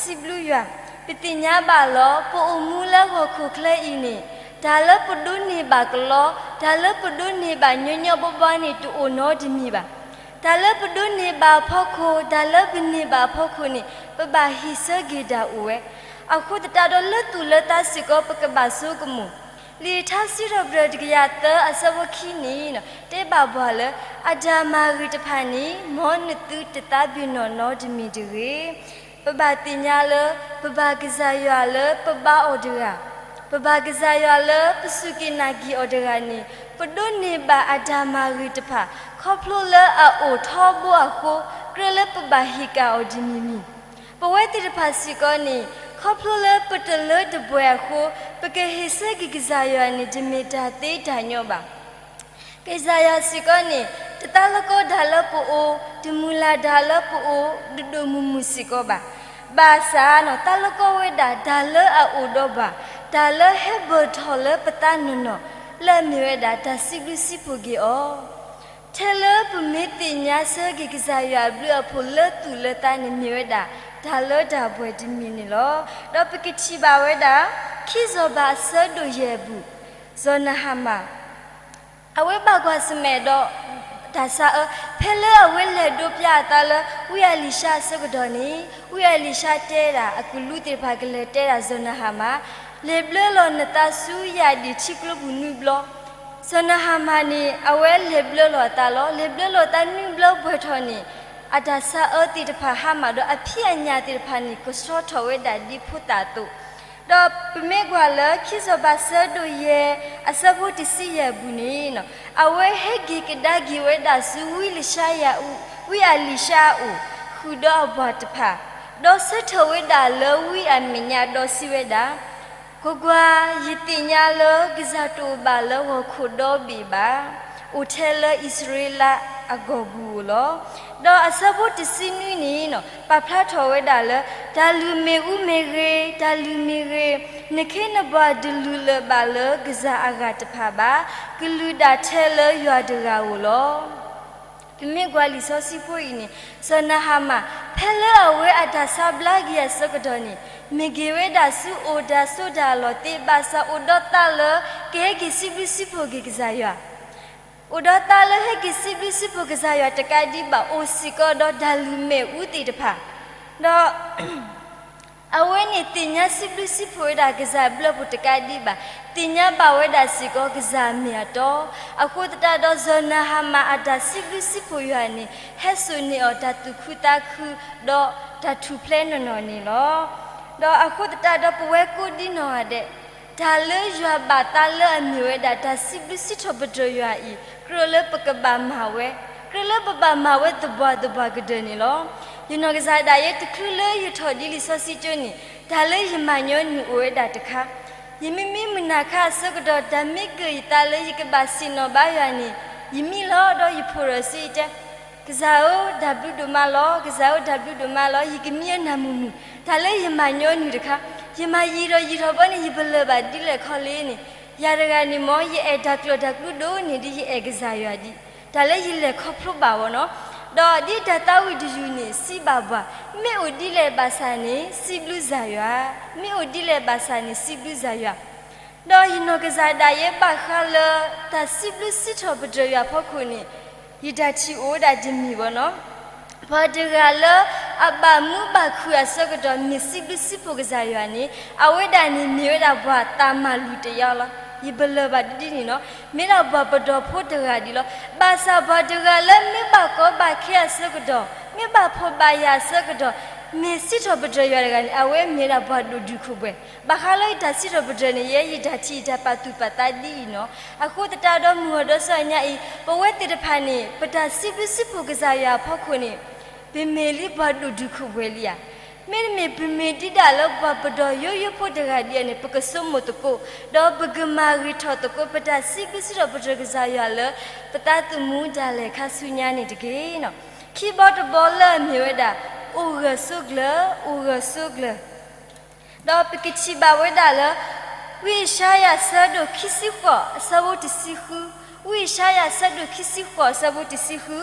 စံးဘျုးယွၤ, ပသ့ၣ်ညါဘၣ်လီၤ ပအိၣ်မူလၢဂီၤခိၣ်ချၢအံၤန့ၣ်, တၢ်လၢပဒိးန့ၢ်ဘၣ်ကလီ, တၢ်လၢပဒိးန့ၢ်ဘၣ်ညီညီဘီဘီန့ၣ် တအိၣ်နီတမံၤဘၣ်. တၢ်လၢပဒိးန့ၢ်ဘၣ်အဖီခိၣ်, တၢ်လၢပန့ၢ်ဘၣ်အဖီခိၣ်န့ၣ် ပဘၣ်ဟ့ၣ်ဆၢက့ၤတၢ်အိၣ်ဝဲ. အဃိသတးဒီးလၢသူၣ်လၢသးစ့ၢ်ကီး ပကဘၣ်ဆိကမိၣ် လံာ်ထါစံးထီၣ်ပတြၢၤတကယၤသၢအဆၢဖိခံန့ၣ် တဲဘၣ်ပှၤလၢ အတၢ်မၤဂ့ၤတဖၣ်န့ၣ် မ်နသုတသးပ့ၤနီၣ်နီတမံၤတဂ့ၤ. ပဘၣ်သ့ၣ်ညါလၢ ပဘၣ်ကစၢ်ယွၤလၢပဘါအီၤတဂၤ, ပဘၣ်ကစၢ်ယွၤလၢပစူၢ်က့ၤနာ်က့ၤအီၤတဂၤန့ၣ် ပဒိးန့ၢ်ဘၣ်အတၢ်မၤဂ့ၤတဖၣ် ခီဖျိလၢအအိၣ်ထီဘိအဃိ ကြၢးလၢပဘၣ်ဟ့ၣ်ကၣ်အီၤတမံၤမံၤ ပဝဲသ့ၣ်တဖၣ်စ့ၢ်ကီးန့ၣ် ခီဖျိလၢပတလၢတပှဲၤအဃိ ပကဟ့ၣ်ဆၢက့ၤကစၢ်ယွၤန့ၣ် တမ့ၢ်တၢ်သ့တၢ်ညီဘၣ်. ကစၢ်ယွၤစ့ၢ်ကီးန့ၣ် တသးလီကီတၢ်လၢပအိၣ်, တမုၢ်လၢ်တၢ်လၢပအိၣ် ဒိၣ်ဒိၣ်မုၢ်မုၢ်စ့ၢ်ကီးဘၣ်. ဘၣ်ဆၣ်သးလီကီဝဲဒၣ် တၢ်လၢအအိၣ်ဒီးပှၤ, တၢ်လၢဟဲဘၢၣ်ထီၣ်လၢပသးနီၢ်နီၢ် လၢအမ့ၢ်ဝဲဒၣ်တၢ်စံးဘျုးစံးဖှိၣ်က့ၤအီၤ ထဲလၢပမ့ၢ်သ့ၣ်ညါဆၢက့ၤကစၢ်ယွၤအဘျုးအဖှိၣ်လၢသူၣ်လၢသးန့ၣ် မ့ၢ်ဝဲဒၣ် တၢ်လၢတၢ်ပှဲၤတမံၤန့ၣ်လီၤ. ဒီးပကထံၣ်ဘၣ်ဝဲဒၣ် ခံစီၤပၤအဆၢဒိၣ်ယဲၢ်အပူၤ စီၤနၤဟမၣ် အဝဲဘၣ်ကွၢ်ဆၢၣ်မဲာ်ဒီး တၢ်ဆါအၢ, ဖဲလၢအဝဲလဲၤဒိးပျၢ်အသးလၢ ဝံအလံၤၡါအဆၢကတီၢ်န့ၣ်, ဝံအလံၤၡါတဲဒၣ် အကလူးသ့ၣ်တဖၣ်ကလဲၤတဲဒၣ်စီၤနၤဟမၣ်, လဲၤဘျၢလီၤနသးဆူယၣ်ဒံၣ်ထံကျိပူၤနွံဘျီ စီၤနၤဟမၣ်န့ၣ် အဝဲလဲၤဘျၢလီၤအသးလီၤ. လဲၤဘျၢလီၤသးနွံဘျီပှဲၤထီၣ်န့ၣ်, အတၢ်ဆါအၢသ့ၣ်တဖၣ်ဟါမၢ်ဒီး အဖံးအညၣ်သ့ၣ်တဖၣ်န့ၣ် ကဆှီထီၣ်ဝဲဒၣ်ဒ်ဖိသၣ်အသိး, ဒီးပမ့ၢ်ကွၢ်လၢ ခံစီၤပၤဆၢဒိၣ်ယဲၢ် အဆၢဖိတဆံယဲၢ်အပူၤန့ၣ်, အဝဲဟဲက့ၤကဒါက့ၤဝဲဒၣ်ဆူဝံလၡါယၤ, ဝံအလံၤၡါအအိၣ် ဃုာ်ဒီးအပှၤတဖၣ်, ဒီးဆၢထၢၣ်ဝဲဒၣ်လၢဝံအမဲာ်ညါဒီးစံးဝဲဒၣ် ကွၢ်ကွၢ်, ယသ့ၣ်ညါလၢကစၢ်တအိၣ်ဘၣ်လၢဂီၤခိၣ်ဒီဘ့ၣ်ဘၣ်, အိၣ်ထဲလၢအံၣ်စရ့လးအဂီၢ်ပူၤဧိၤလီၤ. ဒီးအဆၢဖိတဆံနွံန့ၣ် ပာ်ဖျါထီၣ်ဝဲဒၣ်လၢ တၢ်လုၢ်မ့ၣ်အူမ့ၢ်ဂ့ၤ, တၢ်လုၢ်မ့ၢ်ဂ့ၤ, နခ့နပှၤတလုၢ်လၢၤဘၣ်လၢကစၢ်အဂၤတဖၣ်ဘၣ်, ကလုၢ်ဒၣ်ထဲလၢယွၤတဂၤဧိၤလီၤ. ပမ့ၢ်ကွၢ်လံာ်စီဆှံဖိအံၤန့ၣ်, စီၤနၤဟမၣ် ဖဲလၢအဝဲအတၢ်ဆါဘျါက့ၤအဆၢကတီၢ်န့ၣ်, မ့ၢ်က့ၤဝဲဒၣ်ဆူအိၣ်တၢ်ဆိးတၢ်အလီၢ်သ့ ဘၣ်ဆၣ်အိၣ်ဒီးသးလၢ ကဟဲက့ၤစံးဘျုးစံးဖှိၣ်က့ၤကစၢ်ယွၤ, အိၣ်ဒီးသးလၢဟဲက့ၤစံးဘျုးစံးဖှိၣ်ကစၢ်ယွၤတကးဒံးဘၣ် အိၣ်စ့ၢ်ကီးဒီးတၢ်လုၢ်မ့ၣ်အူသ့ၣ်တဖၣ်, ဒီး အဝဲန့ၣ်သ့ၣ်ညါစံးဘျုးစံးဖှိၣ်ဝဲဒၣ်ကစၢ်အဘျုးအဖှိၣ်တကးဒံးဘၣ်, သ့ၣ်ညါဘၣ်ဝဲဒၣ်စ့ၢ်ကီးကစၢ်အမ့ၢ်အတီ, အဃိသတးဒီးစီၤနၤဟမၣ်အတၢ်စံးဘျုးစံးဖှိၣ်ယွၤန့ၣ် ဟဲစိာ်န့ၢ်အီၤတၢ်သူၣ်ခုသးခု ဒီးတၢ်ထူၣ်ဖျဲးနီၢ်နီၢ်န့ၣ်လီၤ. ဒီးအဃိသတးဒီးပဝဲကိးဒံနီၢ်ဂၤဒဲး တၢ်လၢယွၤဘၣ်သးလၢအမ့ၢ်ဝဲဒၣ်တၢ်စံးဘျုးစံးထီၣ်ပတြၢၤယွၤအံၤ ကြၢးလၢပကဘၣ်မၤဝဲ, ကြၢးလၢပဘၣ်မၤဝဲသပှၢ်သပှၢ်ကတၢၢ်န့ၣ်လီၤ. ယနီၢ်ကစၢ်ဒၣ်ယဲတချုးလၢယထီၣ်ဒ်လံာ်စီဆှံကၠိန့ၣ်, တၢ်လၢယမၤညီနုၢ်အိၣ်ဝဲဒၣ်တခါ, ယမ့မ့ၢ်မုၢ်နၤခါအဆၢကတီၢ် တၢ်မ့ၢ်ကၢၢ်ယသးလၢယကဘၣ်ဆ့ၣ်နီၤဘါယွၤန့ၣ်, ယမံလီၤဒီးယဖိးဒီးစ့ယတဲ ကစၢ်ဧၢ, တၢ်ဘျုးဒိၣ်မးလီၤ, ကစၢ်ဧၢ, တၢ်ဘျုးဒိၣ်မးလီၤ, ယကမံအနၢ်မုၢ်မုၢ်, တၢ်လၢယမၤညီနုၢ်တခါ, ယမၤယံာ်ဒီးယံာ်ထီၣ်ဘီန့ၣ် ယပလၢၢ်ဘၣ်ဒ်လဲၣ်ခီလ့န့ၣ်, ယၤတဂၤန့ၣ်မ့ၢ် ယအဲၣ်တၢ်ကျၢၤတၢ်ကျူဒိၣ်န့ၢ်ဒ်ယအဲၣ်ကစၢ်ယွၤဒံး, တၢ်လၢယလဲၤခီဖျိဘၣ်ဝဲနီၤ, ဒီးဒ်တၢ်သးဝံၣ်တယုၢ်န့ၣ် စံးဘၣ်ပှၤ, မ့ၢ်အိၣ်ဒ်လဲၣ်ဘၣ်ဆၣ်န့ၣ် စံးဘျုးကစၢ်ယွၤ, မ့ၢ်အိၣ်ဒ်လဲၣ်ဘၣ်ဆၣ်န့ၣ် စံးဘျုးကစၢ်ယွၤ ဒီးယနီၢ်ကစၢ်ဒၣ်ယဲဘၣ်ဃးလၢ တၢ်စံးဘျုးစံးထီၣ်ပတြၢၤယွၤအဖီခိၣ်န့ၣ်, ယတၢ်ထံၣ်အိၣ်ဝဲဒၣ်တမံၤဘၣ်နီၤ, ပှၤတဂၤလၢအဘၣ်မူဘၣ်ခုၣ်အဆၢကတီၢ် မ့ၢ်စံးဘျုးစံးဖှိၣ်ကစၢ်ယွၤန့ၣ်, အဝဲဒၣ်န့ၣ်မ့ၢ်ဝဲဒၣ်ပှၤသးမၤလူၤတယါလီၤ. ယပလၢၢ်ဘၣ်ဒ်န့ၣ်နီၤ, မ့ၢ်ဒၣ်ပှၤပဒီၣ်ဖိတဂၤဒံးလီၤ. ဘၣ်ဆၣ်ပှၤတဂၤလၢမ့ၢ်ဘၣ်ကီဘၣ်ခဲအဆၢကတီၢ်, မ့ၢ်ဘၣ်ဖှီၣ်ဘၣ်ယာ်အဆၢကတီၢ်, မ့ၢ်စံးထီၣ်ပတြၢၤယွၤတဂၤန့ၣ် အဝဲမ့ၢ်ဒၣ်ပှၤဒိၣ်ဒုၣ်ခိၣ်ပှဲၤ ဘၣ်ဃးလၢယတၢ်စံးထီၣ်ပတြၢၤန့ၣ် ယဲယတၢ်ထံၣ်ယတၢ်ပာ်သူၣ်ပာ်သးဒ်အံၤနီၤ. အဃိသတးဒီးမုၢ်ဂီၤဒီးဆူညါအံၤ ပဝဲသ့ၣ်တဖၣ်န့ၣ် ပတၢ်စံးဘျုးစံးဖှိၣ်ကစၢ်ယွၤအဖီခိၣ်န့ၣ် ပမ့ၢ်လံပှၤဒိၣ်ဒုၣ်ခိၣ်ပှဲၤလံဧါ. မ့တမ့ၢ်ပမ့ၢ်ဒံးဒၣ်လၢပှၤပဒီၣ်ယိယိဖိတဂၤဒ်အံၤန့ၣ် ပကဆိကမိၣ်သကိး, ဒီးပကမၤဂ့ၤထီၣ်သကိး ပတၢ်စံးဘျုးစံးထီၣ်ပတြၢၤကစၢ်ယွၤလၢ ပသးသမူဒၣ်လဲာ်ခါဆူညါန့ၣ်တက့ၢ်. ခံဘီတဘီလၢအမ့ၢ်ဝဲဒၣ် အိၣ်ဂၢၢ်ဆိးကျၢၤ, အိၣ်ဂၢၢ်ဆိးကျၢၤ ဒီးပကထံၣ်ဘၣ်ဝဲဒၣ်လၢ ဝံယၡါယၤဆၢဒိၣ်ခံဆံဃိးအဆၢဖိတဆံဃု, ဝံယၡါယၤဆၢဒိၣ်ခံဆံဃိးအဆၢဖိတဆံဃု,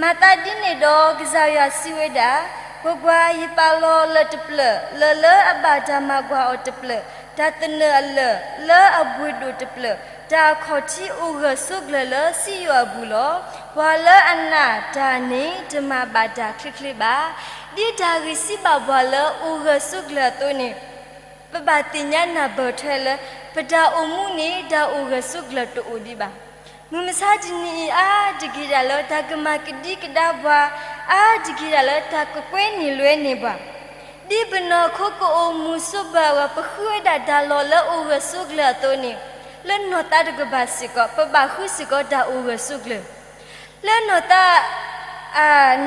မၤသးဒ်န့ၣ်ဒီးကစၢ်ယွၤစံးဝဲဒၣ်, ကွၢ်ကွၢ်, ယပာ်လီၤလၢၢ်တဖျၢၣ်, လၢၢ်လၢအဘၣ်တၢ်မၤကွၢ်အီၤတဖျၢၣ်, တၢ်သနၢၣ်အလၢၢ်, လၢအဘှ့ၣ်ဒိၣ်တဖျၢၣ်, တၢ်အခီၣ်ထံးအိၣ်ဂၢၢ်ဆိးကျၢၤလၢစံယိၣ်အပူၤလီၤ. ပှၤလၢအနာ်တၢ်န့ၣ် တမၤဘၣ်တၢ်ချ့ချ့ဘၣ်. ဒ်တၢ်ဂ့ၢ်စံးဘၣ်ပှၤလၢအိၣ်ဂၢၢ်ဆိးကျၢၤအသိးန့ၣ်, ပဘၣ်သ့ၣ်ညါနၢ်ပၢၢ်ထွဲလၢ ပတၢ်အိၣ်မူန့ၣ် တၢ်အိၣ်ဂၢၢ်ဆိးကျၢၤတအိၣ်ဒံးဘၣ်. မုၢ်မဆါတနံၤအံၤ အါတက့ၢ်ဒၣ်လၢတၢ်ကမၤကဒံကဒါပှၤ, အါတက့ၢ်ဒၣ်လၢတၢ်ကကွဲန့ၢ်လွဲန့ၢ်ပှၤ, ဒ်ပနီၢ်ခိကအိၣ်မုာ်ဆိးပၢၤအဂီၢ် ပဃုဝဲဒၣ်တၢ်လီၢ်လၢအိၣ်ဂၢၢ်ဆိးကျၢၤအသိးန့ၣ်, လၢနီၢ်သးတကပၤစ့ၢ်ကီး ပဘၣ်ဃုစ့ၢ်ကီးတၢ်အိၣ်ဂၢၢ်ဆိးကျၢၤ လၢနီၢ်သး,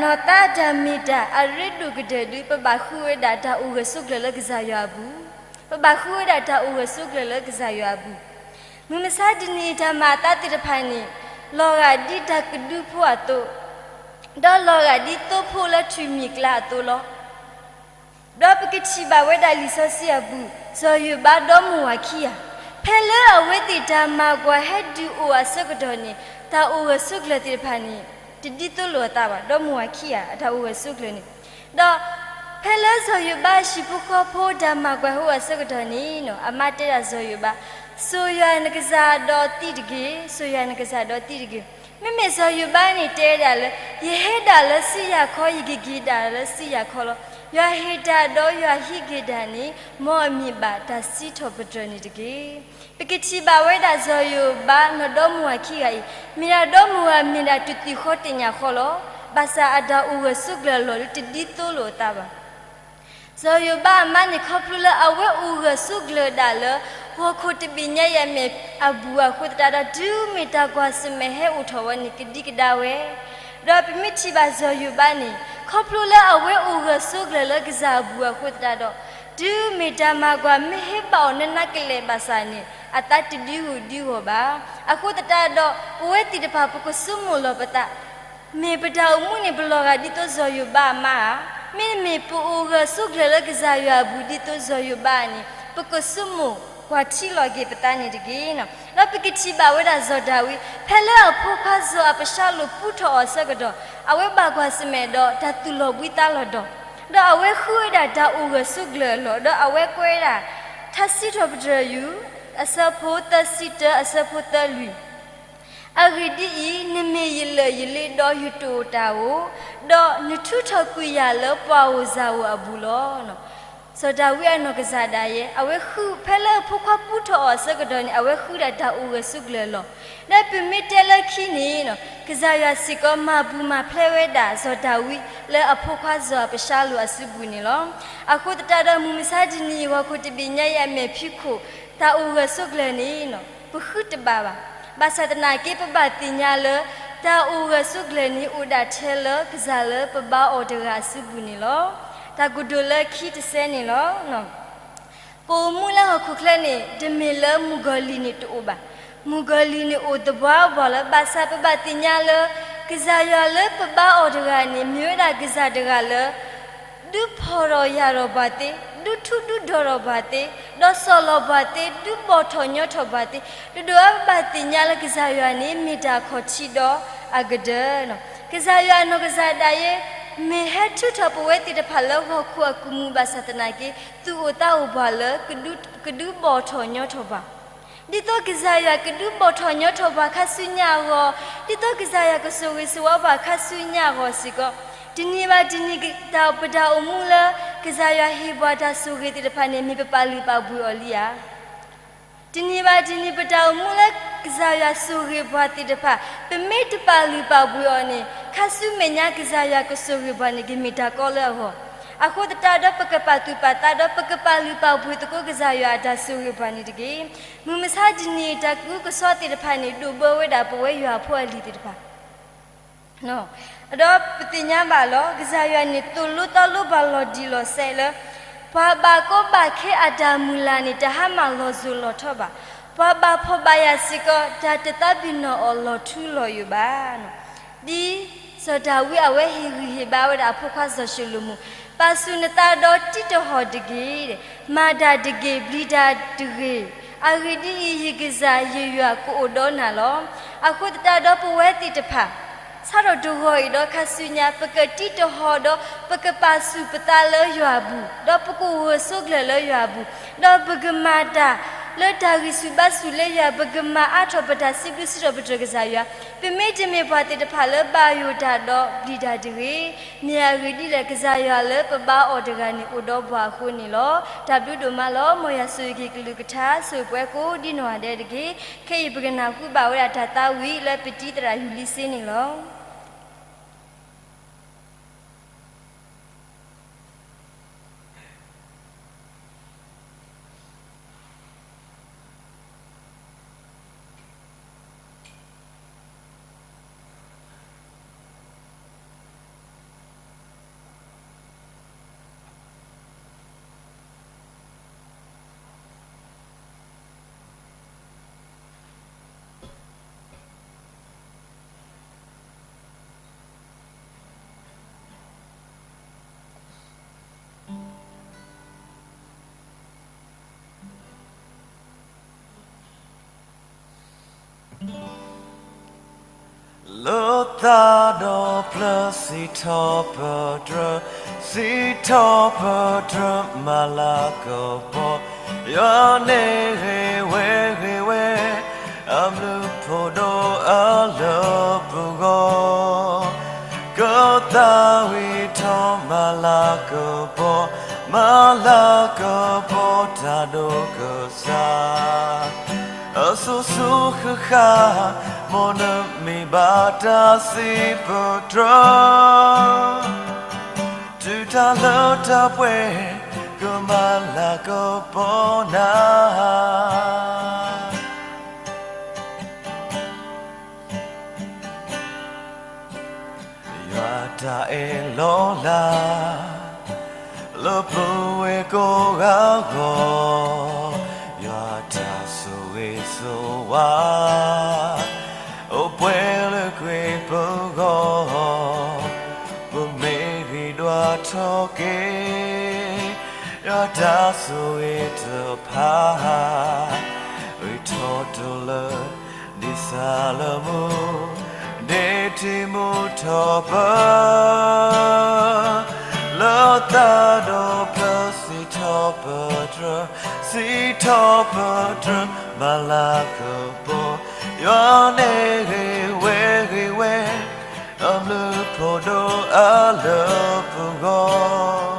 နီၢ်သးတၢ်မ့ၢ်တၢ်အရ့ဒိၣ်ကတၢၢ်ဒုး ပဘၣ်ဃုဝဲဒၣ်တၢ်အိၣ်ဂၢၢ်ဆိးကျၢၤလၢကစၢ်ယွၤအပူၤ, ပဘၣ်ဃုဝဲဒၣ်တၢ်အိၣ်ဂၢၢ်ဆိးကျၢၤလၢကစၢ်ယွၤအပူၤ. မုၢ်မဆါတနံၤအံၤ တၢ်မၤအသးသ့ၣ်တဖၣ်န့ၣ်, လီၤဂာ်ဒ်တၢ်ကဒုဖိအသိး, ဒီးလီၤဂာ်ဒ်သိဖိလၢထွံၣ်မံၤကျါအသိးလီၤ. ဒီးပကထံၣ်ဘၣ်ဝဲဒၣ်လံာ်စီဆှံအပူၤ, စီၤယိၤဘးဒီမါဝၤခံဂၤ, ဖဲလၢအဝဲသ့ၣ်တၢ်မၤကွၢ်ဟဲဒုးအိၣ်အဆၢကတီၢ်န့ၣ်, တၢ်အိၣ်ဂၢၢ်ဆိးကျၢၤသ့ၣ်တဖၣ်န့ၣ်, တဒ်သိးလိာ်အသးဘၣ်, ဒီမါဝၤခံဂၤအတၢ်အိၣ်ဂၢၢ်ဆိးကျၢၤန့ၣ်, ဒီးဖဲလၢစီၤယိၤဘးအဟံၣ်ဖိဃီဖိတၢ်မၤကွၢ်ဟဲအိၣ်အဆၢကတီၢ်န့ၣ်, အမါတဲဒၣ်စီၤယိၤဘး, စိာ်ယွၤနကစၢ်ဒီးသံတဂ့ၤ, စိာ်ယွၤနကစၢ်ဒီးသံတဂ့ၤ. မ့မ့ၢ်စီၤယိၤဘးန့ၣ်တဲဒၣ်လၢ, ယဟဲဒၣ်လၢစံယၤခီ, ယကက့ၤဒၣ်လၢစံယၤခီလီၤ. ယွၤဟ့ၣ်တၢ်ဒီးယွၤဟံးက့ၤတၢ်န့ၣ်, မ်အမ့ၢ်ဘၣ်တၢ်စံးထီၣ်ပတြၢၤန့ၣ်တက့ၢ်. ပကထံၣ်ဘၣ်ဝဲဒၣ်စီၤယိၤဘးနီၢ်ဒီမါဝၤခံဂၤအံၤ, မ့ၢ်ဒၣ်ဒီမါဝၤမ့ၢ်ဒၣ်တသ့ၣ်ဃီတသ့ၣ်ညါဃီလီၤ. ဘၣ်ဆၣ်အတၢ်အိၣ်ဂၢၢ်ဆိးကျၢၤအလီၢ်လၢတဒ်သိးလိာ်အသးဘၣ်. စီၤယိၤဘးအမါန့ၣ် ခီဖျိလၢအဝဲအိၣ်ဂၢၢ်ဆိးကျၢၤဒၣ်လၢ ဂီၤခိၣ်တဘ့ၣ်ညါအံၤအမဲာ်အဘူးအဃိသတးဒီး တုၤမ့ၢ်တၢ်ကွၢ်ဆၢၣ်မဲာ်ဟဲအိၣ်ထီၣ်ဝဲန့ၣ် ကဒံကဒါဝဲ, ဒီးပမ့ၢ်ထံၣ်ဘၣ်စီၤယိၤဘးန့ၣ် ခီဖျိလၢအဝဲအိၣ်ဂၢၢ်ဆိးကျၢၤလၢကစၢ်အဘူးအဃိသတးဒီး တုၤမ့ၢ်တၢ်မၤကွၢ်မ့ၢ်ဟဲဘၣ်အီၤနးနးကလဲာ်ဘၣ်ဆၣ်န့ၣ် အသးတဒံဂုာ်ဒံဂီၢ်ဘၣ်. အဃိသတးဒီး ပဝဲသ့ၣ်တဖၣ်ပကဆိကမိၣ်လီၤပသး မ့ၢ်ပတၢ်အိၣ်မူန့ၣ် ပလီၤဂာ်ဒ်သိးစီၤယိၤဘးအမါဧါ. မ့တမ့ၢ်ပအိၣ်ဂၢၢ်ဆိးကျၢၤလၢကစၢ်ယွၤအပူၤဒ်သိးစီၤယိၤဘးန့ၣ် ပကဆိကမိၣ်ကွၢ်ထံလီၤက့ၤပသးန့ၣ်တက့ၢ်. ဒီးပကထံၣ်ဘၣ်ဝဲဒၣ်စီၤဒၤဝံး ဖဲလၢအဖိခွါစီၤအၤဘၡါလိၣ်ပူထီၣ်အီၤအဆၢကတီၢ် အဝဲဘၣ်ကွၢ်ဆၢၣ်မဲာ်ဒီးတၢ်သူၣ်လီၤဘှံးသးလီၤဒီး ဒီးအဝဲဃုဝဲဒၣ်တၢ်အိၣ်ဂၢၢ်ဆိးကျၢၤအလီၢ် ဒီးအဝဲကွဲးဝဲဒၣ် ထါစံးထီၣ်ပတြၢၤယွၤ အဆၢဖိသၢဆံတၢ အဆၢဖိသၢလွံၢ် အဂ့ၢ်ဒ်အံၤ, နမ့ၢ်ယလၢၢ်ယလ့ဒီးယတိာ်တၢ်ဧိၤ, ဒီးနထုးထီၣ်ကွံာ်ယၤလၢပှၤဧိၤစၢ်ဧိၤအပူၤလီၤ. စီၤဒၤဝံးအနီၢ်ကစၢ်ဒၣ်ယဲ အဝဲဃုဖဲလၢအဖိခွါပူထီၣ်အီၤအဆၢကတီၢ်န့ၣ် အဝဲဃုဒၣ်တၢ်အိၣ်ဂၢၢ်ဆိးကျၢၤအလီၢ်, ဒီးပမ့ၢ်တဲလၢခံန့ၣ် ကစၢ်ယွၤစ့ၢ်ကီးမၤပူၤမၤဖျဲးဝဲဒၣ်စီၤဒၤဝံး လၢအဖိခွါစီၤအၤဘၡါလိၣ်အစုပူၤန့ၣ်လီၤ. အဃိသတးဒီးမုၢ်မဆါတနံၤအံၤ ဂီၤခိၣ်တဘ့ၣ်ညါအံၤအမဲာ်ဖံးခိၣ် တၢ်အိၣ်ဂၢၢ်ဆိးကျၢၤန့ၣ် ပဃုတဘၣ်ဘၣ်. ဘၣ်ဆၣ်သနာ်က့ ပဘၣ်သ့ၣ်ညါလၢ တၢ်အိၣ်ဂၢၢ်ဆိးကျၢၤန့ၣ် အိၣ်ဒၣ်ထဲလၢကစၢ်လၢပဘါအီၤတဂၤအစုပူၤန့ၣ်လီၤ. တၢ်ကတိၤလၢခံတဆဲန့ၣ်လီၤ. ပအိၣ်မူလၢဟီၣ်ခိၣ်ချၢန့ၣ် တမ့ၢ်လၢမုၣ်ကီၤလံၢ်န့ၣ်တအိၣ်ဘၣ်. မုၣ်ကီၤလံၢ်န့ၣ်အိၣ်သပှၢ်ပှၢ်လၢ ဘၣ်ဆၣ်ပဘၣ်သ့ၣ်ညါလၢ ကစၢ်ယွၤလၢပဘါအီၤတဂၤန့ၣ် မ့ၢ်ဝဲဒၣ်ကစၢ်တဂၤလၢ ဒုးဖှီၣ်ထီၣ်ယာ်ထီၣ်ပှၤသ့, ဒုးထူဒုးတီၤထီၣ်ပှၤသ့, ဒီးစီၢ်လီၤပှၤသ့, ဒုးဘီၣ်ထီၣ်ညီထီၣ်ပှၤသ့, ဒိၣ်ဒိၣ်အါဘၣ်သ့ၣ်ညါလၢကစၢ်ယွၤန့ၣ် မ့ၢ်တၢ်ခီၣ်ထံးဒီးအကတၢၢ်. ကစၢ်ယွၤအနီၢ်ကစၢ်ဒၣ်ယဲ မ့ၢ်ဟဲထုးထီၣ်ပဝဲသ့ၣ်တဖၣ်လၢဟီၣ်ခိၣ်အကမူၣ်ဘၣ်ဆၣ်သနာ်က့ သူၣ်အိၣ်သးအိၣ်ပှၤလၢ ကဒုးဘီၣ်ထီၣ်ညီထီၣ်ပှၤ ဒ်သိးကစၢ်ယွၤကဒုးဘီၣ်ထီၣ်ညီထီၣ်ပှၤခါဆူညါအဂီၢ်, ဒ်သိးကစၢ်ယွၤကဆိၣ်ဂ့ၤဆိၣ်ဝါပှၤခါဆူညါအဂီၢ်စ့ၢ်ကီး, တနံၤဘၣ်တနံၤ ပတၢ်အိၣ်မူလၢ ကစၢ်ယွၤဟ့ၣ်ပှၤတၢ်ဆိၣ်ဂ့ၤသ့ၣ်တဖၣ်န့ၣ် မ့ၢ်ပပာ်လုၢ်ပာ်ပှ့ၤအီၤလံဧါ. တနံၤဘၣ်တနံၤ ပတၢ်အိၣ်မူလၢကစၢ်ယွၤဆိၣ်ဂ့ၤပှၤသ့ၣ်တဖၣ် ပမ့ၢ်တပာ်လုၢ်ပာ်ပှ့ၤအီၤန့ၣ် ခါဆူမဲာ်ညါကစၢ်ယွၤကဆိၣ်ဂ့ၤပှၤန့ၣ် ကမ့ၢ်တၢ်ကီလၢအဂီၢ်. အဃိသတးဒီး ပကပာ်သူၣ်ပာ်သးဒီး ပကပာ်လုၢ်ပာ်ပှ့ၤသကိးကစၢ်ယွၤအတၢ်ဆိၣ်ဂ့ၤပှၤန့ၣ်တက့ၢ်. မုၢ်မဆါတနံၤအံၤ တၢ်ကအုကစွါသ့ၣ်တဖၣ်န့ၣ် ဒိးဘၢဝဲဒၣ်ပဝဲယွၤအဖိအလံၤသ့ၣ်တဖၣ် ဒီးပသ့ၣ်ညါဘၣ်လီၤ ကစၢ်ယွၤန့ၣ် သိၣ်လိသီလိပှၤလီၤတံၢ်လီၤဆဲးလၢ ပှၤဘၣ်ကီဘၣ်ခဲအတၢ်မုၢ်လၢ်န့ၣ် တဟါမၢ်လီၤစိၤလီၤထီဘၣ်. ပှၤဘၣ်ဖှီၣ်ဘၣ်ယာ်စ့ၢ်ကီး တၢ်တသးပ့ၤနီၣ်အီၤလီၤထူလီၤယိာ်ဘၣ်. ဒ်စီၤဒၤဝံးအဝဲဟ့ၣ်ဂံၢ်ဟ့ၣ်ဘါဝဲဒၣ်အဖိခွါစီၤၡလိၤမိၣ်, ပာ်ဆူၣ်နသးဒီးတံးတဟီၣ်တဂ့ၤ, မၤတၢ်တဂ့ၤ, ပျံၤတၢ်တဂ့ၤ, အဂ့ၢ်ဒ်အံၤ, ယကစၢ်ယွၤကအိၣ်ဒီးနၤလီၤ. အဃိသတးဒီးပဝဲသ့ၣ်တဖၣ် ဆၣ်ထီၣ်တဂီၤအံၤဒီးခါဆူညါ ပကတံၢ်တဟီဒီး ပကပာ်ဆူၣ်ပသးလၢယွၤအပူၤ, ဒီးပကအိၣ်ဂၢၢ်ဆိးကျၢၤလၢယွၤအပူၤ, ဒီးပကမၤတၢ်လၢတၢ်ဂံၢ်ဆူၣ်ဘါဆူၣ်လၢယွၤ, ပကမၤအါထီၣ်ပတၢ်စံးဘျုးစံးထီၣ်ပတြၢၤကစၢ်ယွၤ, ပမ့တမ့ၢ်ပှၤသ့ၣ်တဖၣ်လၢဘၣ်ယိၣ်တၢ်ဒီးပျံၤတၢ်တဂ့ၤ. မ့ၢ်အဂ့ၢ်ဒ်လဲၣ်, ကစၢ်ယွၤလၢပဘါအီၤတဂၤန့ၣ် အိၣ်ဒီးပှၤအဃိန့ၣ်လီၤ. တၢ်ဘျုးဒိၣ်မးလီၤ. မ်ယွၤဆိၣ်ဂ့ၤက့ၤကလုၢ်ကထါ ဆိၣ်ဂ့ၤပှၤကိးဒ်နီၢ်ဂၤဒဲးတက့ၢ်. ခဲအံၤပကနၢ်ဟူဘၣ်ဝဲဒၣ်တၢ်သးဝံၣ်လၢပတံၤသရၣ်ယူၢ်လံစ့န့ၣ်လီၤ.လၢသးဒီဖျၢၣ်စံးထီၣ်ပတြၢၤ, စံးထီၣ်ပတြၢၤမၤလၤကပီၤ, ယွၤန့ၣ်ဂ့ၤဝဲဂ့ၤဝဲ, အဘျုးဖှိၣ်ဒိၣ်အလၢပဂီၢ်, ကသးဝံၣ်ထီၣ်မၤလၤကပီၤ, မၤလၤကပီၤတၢ်ဒိၣ်ကစၢ် အစိၤစိၤဃၣ်ဃၣ်, မ်နမံၤဘၣ်တၢ်စံးပတြၢၤ, တုၤတၢ်လၢတၢ်ပှဲၤ ကမၤလၤကပီၤနၤ ယွၤတၢ်အၢၣ်လီၤလး လၢပဝဲကိးဂၤအဂီၢ်, ယွၤတၢ်ဆိၣ်ဂ့ၤဆိၣ်ဝါ အိၣ်ပှဲၤလၢကွံာ်ပဂီၢ်, ပမ့ၢ်ဂံၢ်ဒွးထီၣ်က့ၤ ယွၤတၢ်ဆိၣ်ဂ့ၤတဖၣ် ဂ့ၤထီၣ်တလၢ ဒ်ဆၣ်လၢမူ ဒ်ထံမူထီၣ်ပၢၢ် လၢသးဒီဖျၢၣ်စံးထီၣ်ပတြၢၤ, စံးထီၣ်ပတြၢၤ မၤလၤကပီၤ, ယွၤန့ၣ်ဂ့ၤဝဲဂ့ၤဝဲ, အဘျုးဖှိၣ်ဒိၣ်အလၢပဂီၢ်,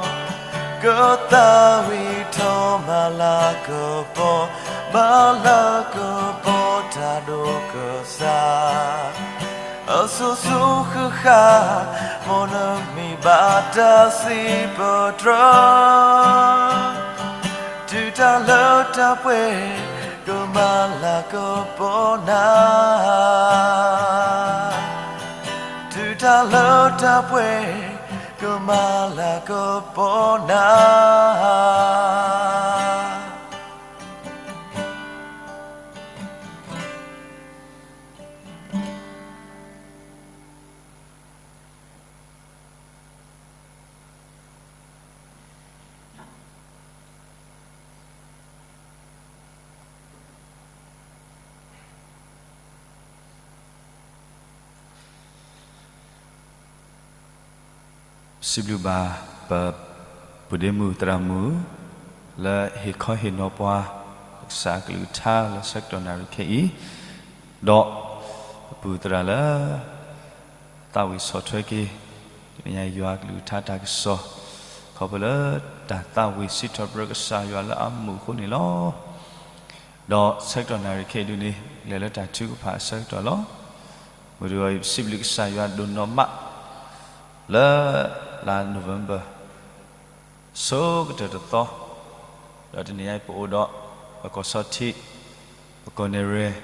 ကသးဝံၣ်ထီၣ်မၤလၤကပီၤ, မၤလၤကပီၤတၢ်ဒိၣ်ကစၢ် အစိၤစိၤဃၣ်ဃၣ်, မ်နမံၤဘၣ်တၢ်စံးပတြၢၤ, တုၤတၢ်လၢတၢ်ပှဲၤ ကမၤလၤကပီၤနၤ, တုၤတၢ်လၢတၢ်ပှဲၤ ကမၤလၤကပီၤနၤ. စံးဘျုးဘၣ်ပ ပုၢ်ဒ့မုၣ်သရၣ်မုၣ် လၢဟ့ၣ်ခီဟ့ၣ်နီၤပှၤ ကစၢ်အကလုၢ်ကထါလၢဆၢကတီၢ်နၣ်ရံၣ်ခဲအံၤ, ဒီးပပုၢ်သရၣ်လၢ သးဝံၣ်ဆီၣ်ထွဲက့ၤ တနံၤညါယွၤအကလုၢ်ကထါတၢ်ကစီၣ် ခီဖျိလၢတၢ်သးဝံၣ်စံးထီၣ်ပတြၢၤကစၢ်ယွၤလၢအမူးအဃိန့ၣ်လီၤ. ဒီးဆၢကတီၢ်နၣ်ရံၣ်ခဲအံၤဒုန့ၣ် လဲၤလၢတၢ်ထုကဖၣ်အဆၢကတီၢ်လီၤ. မုၢ်တဂီၤအံၤ ပစံးဘျုးကစၢ်ယွၤဒိၣ်နီၢ်မး လၢလါ November ဆိကတၢၢ်တသီ, ဒီးတနံၤညါအံၤပအိၣ်ဒီး ပကီၢ်ဆီထံး ပကီၢ်နဲၣ်ရွဲၣ်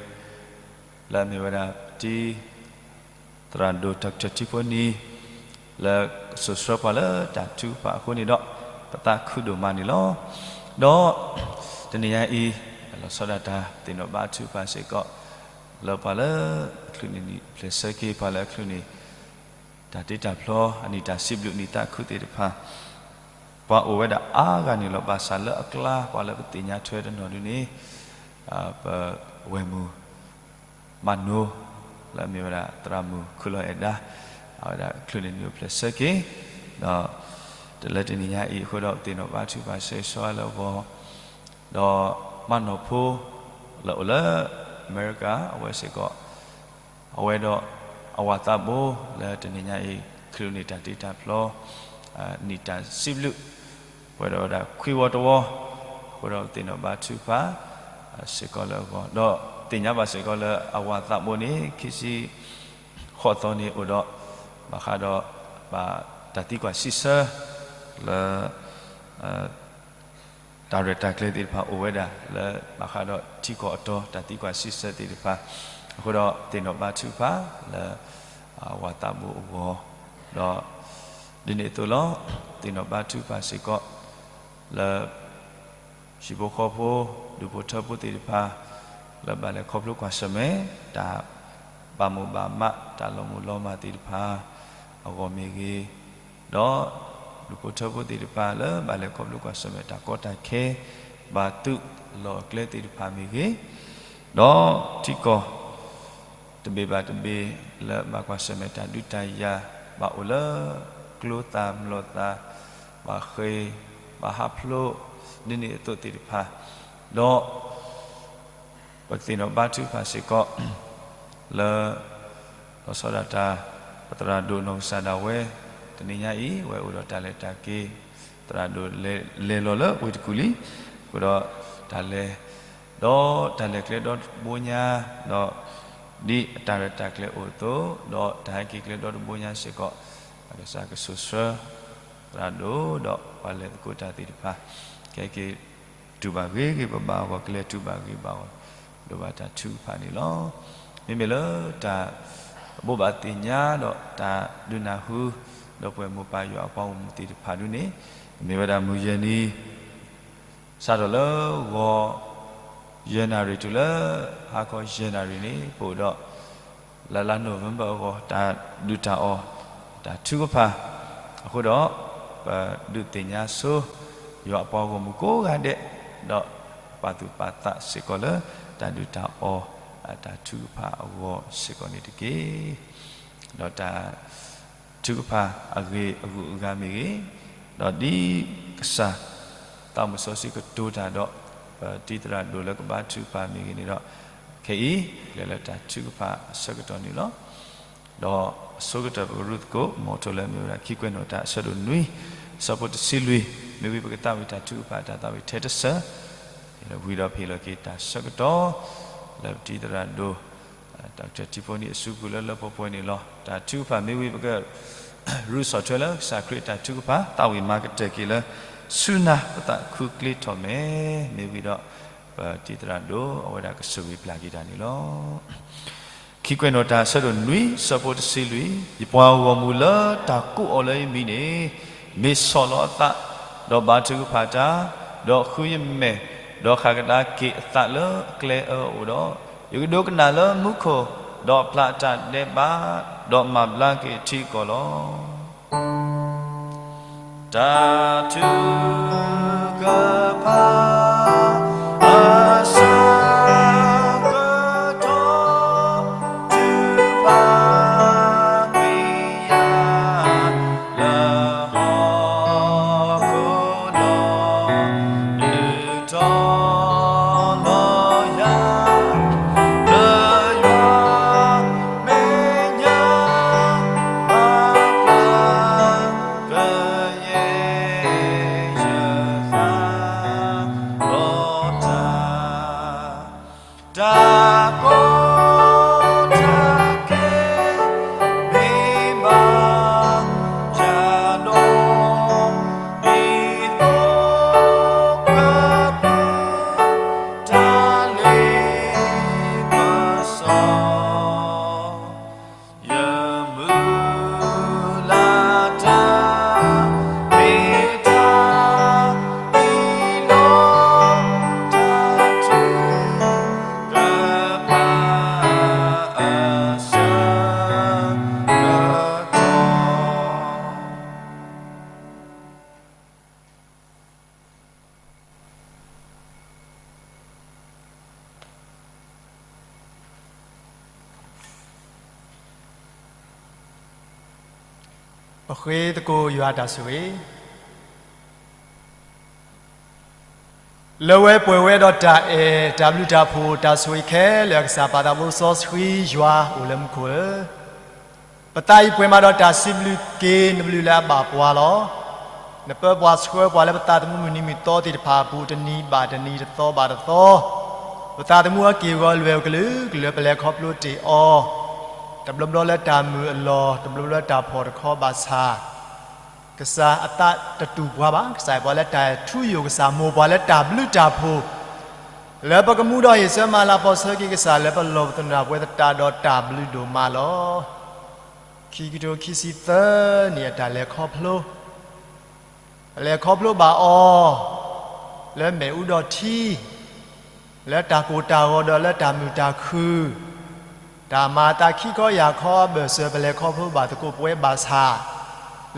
လၢအမ့ၢ်ဝဲဒၣ်ပတံၤ သရၣ်ဒိၣ် Doctor ထံဖိနံၤ လၢကစိာ်ဆှၢပှၤလၢတၢ်ထုကဖၣ်အဃိန့ၣ်ဒီး ပသးခုဒိၣ်မးန့ၣ်လီၤ. ဒီးတနံၤညါအံၤ လီၤဆီဒၣ်တၢ်သ့ၣ်နီၣ်ဘၣ်ထုကဖၣ်စ့ၢ်ကီး လၢပှၤလၢအချုးန့ၢ်နံၣ် ပျဲၢ်ဆၢက့ၤ ပှၤလၢအချုးန့ၢ် တၢ်တ့တၢ်ဖျီ အနံၣ်တၢ်စံးဘျုးနံၣ်သးခုသ့ၣ်တဖၣ် ပှၤအိၣ်ဝဲဒၣ်အါဂၤန့ၣ်လီၤ. ဘၣ်ဆၣ်လၢအကျါ ပှၤလၢပသ့ၣ်ညါထွဲတနီၤဒုန့ၣ် ပဝဲၢ်မုၢ် မၤနိ လၢအမ့ၢ်ဝဲဒၣ်သရၣ်မုၣ်ခုၣ်လီၤအဲၣ်ဒါ, အဝဲဒၣ်ချုးန့ၢ်နံၣ်အိၣ်ဖျဲၣ်ဆၢက့ၤ, ဒီးတလၢတနံၤညါအံၤအဃိဒီး ပသ့ၣ်နီၣ်ဘါထုကဖၣ်ဆၢဂ့ၤဆၢဝါလၢအဂီၢ်, ဒီးမၢ်နီၢ်ဖိလၢအိၣ်လၢအမဲရကၤ အဝဲစ့ၢ်ကီး အဝဲဒီးအဝၤသးဘိလၢတနံၤညါအံၤ ချုးန့ၢ်တၢ်တ့တၢ်ဖျီ နံၣ်တၢ်စံးဘျုး ပှဲၤဒီးဝဲဒၣ်ခွံဝီတဝီ, အဃိဒီးသ့ၣ်နီၣ်ဘါထုကဖၣ်စ့ၢ်ကီးလၢအဂီၢ်, ဒီးသ့ၣ်ညါဘၣ်စ့ၢ်ကီးလၢအဝၤသးဘိန့ၣ် ခံဆံဃိးသီန့ၣ်အိၣ်ဒီး ဘၣ်ဃးဒီး ဘၣ်တၢ်သံကွၢ်စံးဆၢလၢ တၢ်ရဲၣ်တၢ်ကျဲၤသ့ၣ်တဖၣ်အိၣ်ဝဲဒၣ်လၢ ဘၣ်ဃးဒီးထံကီၢ်အတီၤတၢ်သံကွၢ်စံးဆၢသ့ၣ်တဖၣ်, အဃိဒီးသ့ၣ်နီၣ်ဘါထုကဖၣ်လၢ အဝၤသးဘိအဂီၢ်, ဒီးဒ်န့ၣ်အသိးလီၤ. သ့ၣ်နီၣ်ဘါထုကဖၣ်စ့ၢ်ကီးလၢ ဟံၣ်ဖိဃီဖိ ဒူၣ်ဖိထၢဖိသ့ၣ်တဖၣ် လၢဘၣ်လဲၤခီဖျိကွၢ်ဆၢၣ်မဲာ် တၢ်ဘၣ်မိၣ်ဘၣ်မး တၢ်လီၤမုၢ်လီၤမၢ်သ့ၣ်တဖၣ်အဂီၢ်မ့ၢ်ဂ့ၤ, ဒီးဒူၣ်ဖိထၢဖိသ့ၣ်တဖၣ်လၢဘၣ်လဲၤခီဖျိကွၢ်ဆၢၣ်မဲာ်တၢ်ကီတၢ်ခဲ ဘၣ်သုးလီၢ်အကျဲသ့ၣ်တဖၣ်မ့ၢ်ဂ့ၤ, ဒီးထံကီၢ် တဘ့ၣ်ဘၣ်တဘ့ၣ်လၢဘၣ်ကွၢ်ဆၢၣ်မဲာ်တၢ်ဒုးတၢ်ယၤ ဘၣ်အိၣ်လၢ ကျိသၣ်မျိာ်သၣ် ဘၣ်ဃ့ၢ် ဘၣ်ဟးဖျိး ဒ်န့ၣ်အသိးသ့ၣ်တဖၣ်, ဒီး ပကသ့ၣ်နီၣ်ဘါထုကဖၣ်စ့ၢ်ကီး လၢ လီၤဆီဒၣ်တၢ် ပသရၣ်ဒိၣ်နီၢ်ကစၢ်ဒၣ်ဝဲ တနံၤညါအံၤ ဝဲအိၣ်ဒီးတၢ်လဲၤတၢ်က့ၤ သရၣ်ဒိၣ်လဲၤလီၤလၢဝ့ၢ်တကူၣ်လံ, အဃိဒီးတၢ်လဲၤ ဒီးတၢ်လဲၤကျဲဒီတဘိညါ ဒီး ဒ်အတၢ်ရဲၣ်တၢ်ကျဲၤအိၣ်အသိး ဒီးတၢ်ဟဲက့ၤကျဲဒီတဘိညါစ့ၢ်ကီး ကစၢ်ကဆိၣ်ဆှၢ သရၣ်ဒိၣ် ဒီးပှၤလဲၤသကိးတၢ်သ့ၣ်တဖၣ် ကဟဲက့ၤတူၢ်ဘၣ်ဂ့ၤဂ့ၤဘၣ်ဘၣ်အဂီၢ် ကလဲၤတူၢ်ဘၣ်ဂ့ၤဘၣ်အဂီၢ် ဒိးဘၣ်တၢ်ထုကဖၣ်န့ၣ်လီၤ. မ့မ့ၢ်လၢတၢ်ဘိးဘၣ်သ့ၣ်ညါဒီးတၢ်ဒုးနၢ်ဟူ ဒီးပှၤမိၢ်ပၢ်ယွၤအပှၤဂီၢ်မုၢ်သ့ၣ်တဖၣ်ဒ်န့ၣ် မ့ၢ်ဝဲဒၣ်မုၢ်ယဲၢ်နံၤ စးထီၣ်လၢဂီၤ ယဲၢ်နၣ်ရံၣ်တုၤလၢ ဟါခီယဲၢ်နၣ်ရံၣ်န့ၣ် ပအိၣ်ဒီး လၢလါ November အဂီၢ် တၢ်ဒုးတၢ်အီၣ် တၢ်ထုကဖၣ် အဃိဒီး ပဒုးသ့ၣ်ညါဆိ ယွၤအပှၤဂီၢ်မုၢ်ကိးဂၤဒဲး ဒီးပာ်သူၣ်ပာ်သးစ့ၢ်ကီးလၢ တၢ်ဒုးတၢ်အီၣ် တၢ်ထုကဖၣ်အဂီၢ်စ့ၢ်ကီးန့ၣ်တက့ၢ်. ဒီးတၢ် ထုကဖၣ်အဂ့ၢ်အဂုၤအဂၤမ့ၢ်ဂ့ၤ, ဒီးဒ်ကစၢ် သးမုၣ်စီဆှံကတိၤတၢ်ဒီး ပတံၤသရၣ်ဒိၣ်လၢကဘါထုကဖၣ်မ့ၢ်ဂ့ၤန့ၣ်ဒီး ခဲအံၤ ပလဲၤလၢတၢ်ထုကဖၣ်အဆၢကတီၢ်န့ၣ်လီၤ. ဒီးအဆိကတၢၢ်ပကရူၢ်သကိး မ်ထိၣ်လၢမ့ၢ်ဝဲဒၣ် ခံကွဲးနီၣ်တၢ်အဆၢဒိၣ်နွံ ဆၢဖိတဆံလွံၢ် မ့ၢ်ဝံၤပကသးဝံၣ်တၢ်ထုကဖၣ်တၢ်သးဝံၣ်ထဲတစၢၢ် ဝံၤဒီးပဟ့ၣ်လီၤက့ၤတၢ်ဆၢကတီၢ် လၢပတံၤသရၣ်ဒိၣ် ဒီကထၢၣ်ထံဖိနံၣ်အစုပူၤလၢလၢပှဲၤပှဲၤန့ၣ်လီၤ. တၢ်ထုကဖၣ်မ့ၢ်ဝံၤပက ရူးဆီၣ်ထွဲလၢကစၢ်ခရံာ်အတၢ်ထုကဖၣ် သးဝံၣ်မၤကတၢၢ်က့ၤလၢ ဆူနၤပသးခုကျ့ထီၣ်မဲာ် မ့ၢ်ဝံၤဒီး ပတံၤသရၣ်ဒိၣ်အဝဲဒၣ်ကဆိၣ်ဂ့ၤပျၢ်က့ၤတၢ်န့ၣ်လီၤ. ခံကွဲးနီၣ်တၢ်အဆၢဒိၣ်နွံ ဆၢဖိတဆံလွံၢ် ယပှၤဂီၢ်မုၢ်လၢတၢ်ကိးအီၤလၢယမံၤန့ၣ် မ့ၢ်ဆီၣ်လီၤအသး ဒီးဘါထုကဖၣ်တၢ် ဒီးဃုယမဲာ် ဒီးဃၣ်ကဒါက့ၤအသးလၢအကျဲအၢအအိၣ်ဒီး ယကဒိကနၣ်လၢမူခိၣ် ဒီးဖျါအတၢ်ဒဲးဘး ဒီးမၤဘျါက့ၤအထံအကီၢ်လီၤ. တၢ်ထုကဖၣ် အဆၢကတီၢ် ထုကဖၣ်ကွံာ်ယၤ လၢဟီၣ်ခိၣ်ဒီး ဒုးထီၣ်လီၤယၤ လၢယွၤမဲာ်ညါ ဘၣ်ပျၢ်ကယဲၢ်ယသး ဒီးတၢ် တၢ်ကီတၢ်ခဲ မ့ၢ်ဘၣ်ယၤဒီး ဒ်သိးကပ ပဃ့သကိးယွၤတၢ်ဆိၣ်ဂ့ၤ, လၢဝဲပှဲၤဝဲဒီးတၢ်အဲၣ်, တၢ်ဘျုးတၢ်ဖှိၣ်, တၢ်ဆိၣ်ဂ့ၤခဲလၢာ်, အကစၢ်ပၢ်သးဘိစီဆှံယွၤအိၣ်လၢမူခိၣ်ဧၢ, ပသးအံၤပှဲၤမးဒီးတၢ်စံးဘျုးက့ၤနဘျုးလၢအဘၣ်ပှၤလီၤ. နပၢပှၤဆှၢပှၤလၢပသးသမူမုၢ်နံၤမုၢ်သီသ့ၣ်တဖၣ်အပူၤ တနံၤဘၣ်တနံၤ တသီဘၣ်တသီ, ပသးသမူအက့ၢ်အဂီၤလွဲၢ်အိၣ်ကလုာ်ကလုာ် ပလဲၤခီဖျိတ့ၢ်အီၤ, တဘျီဘျီလၢတၢ်မုာ်အလီၢ်, တဘျီဘျီလၢတၢ်ဖှီၣ်တခီဘၣ်ဆၣ်, ကစၢ်အသးတတူၢ်ပှၤဘၣ်. ကစၢ်အဲၣ်ပှၤလၢတၢ်ထူယိာ်, ကစၢ်မိၢ်ပှၤလၢတၢ်ဘျုးတၢ်ဖှိၣ်, လၢပကမူဒီးဟ့ၣ်ဆၢမၤလၤကပီၤဆၢက့ၤကစၢ်လၢပလီၢ်ပသနၢ်ပဝဲသတးဒီးတၢ်ဘျုးဒိၣ်မးလီၤ. ခံကထိခံဆံသၢနံၣ်အတၢ်လဲၤခီဖျိ ပလဲၤခီဖျိဘၣ်အီၤ လၢမ့ၣ်အူဒီးထံ, လၢတၢ်ကိၢ်တၢ်ဂီၤဒီးလၢတၢ်မုာ်တၢ်ခုၣ်, တၢ်မၤအသးခံခီယၢ်ခီအဘၢၣ်စၢၤ ပလဲၤခီဖျိဘၣ်သကိးပဝဲဘၣ်ဆၣ်,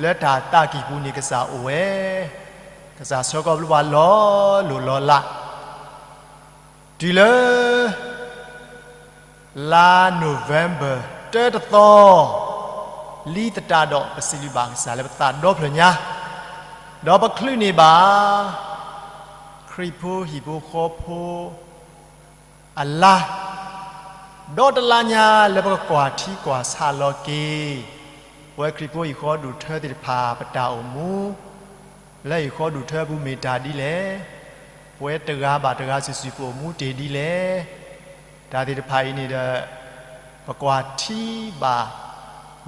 လၢတၢ်သးကံၢ်ပူၤန့ၣ်ကစၢ်အိၣ်ဝဲ, ကစၢ်ဆှၢခီဖျိပှၤလီၤလိၢ်လီၤလး တုၤလၢ လါ November တၢတသီ, လံသတးဒီးပစံးဘျုးဘၣ်ကစၢ်လၢပသးဒီဖျၢၣ်ညါ, ဒီးပချုးန့ၢ်ဘၣ် ခရံာ်ဖိဟံၣ်ဖိဃီဖိ အလါ, ဒီတလါညါလၢပကကွၢ်ထံကွၢ်ဆးလီၤက့ၤ ပဝဲခရံာ်ဖိဟံၣ်ဃီဒူၣ်ထၢသ့ၣ်တဖၣ်ပတၢ်အိၣ်မူ လၢဟံၣ်ဃီဒူၣ်ထၢအပူၤမ့ၢ်တၢ်ဒ်လဲၣ်, ပဝဲတဂၤဘၣ်တဂၤစုာ်စုာ်ပအိၣ်မူတ့ၢ်ဒ်လဲၣ်, တၢ်သ့ၣ်တဖၣ်အံၤန့ၣ်ဒီး ပကွၢ်ထံဘၣ်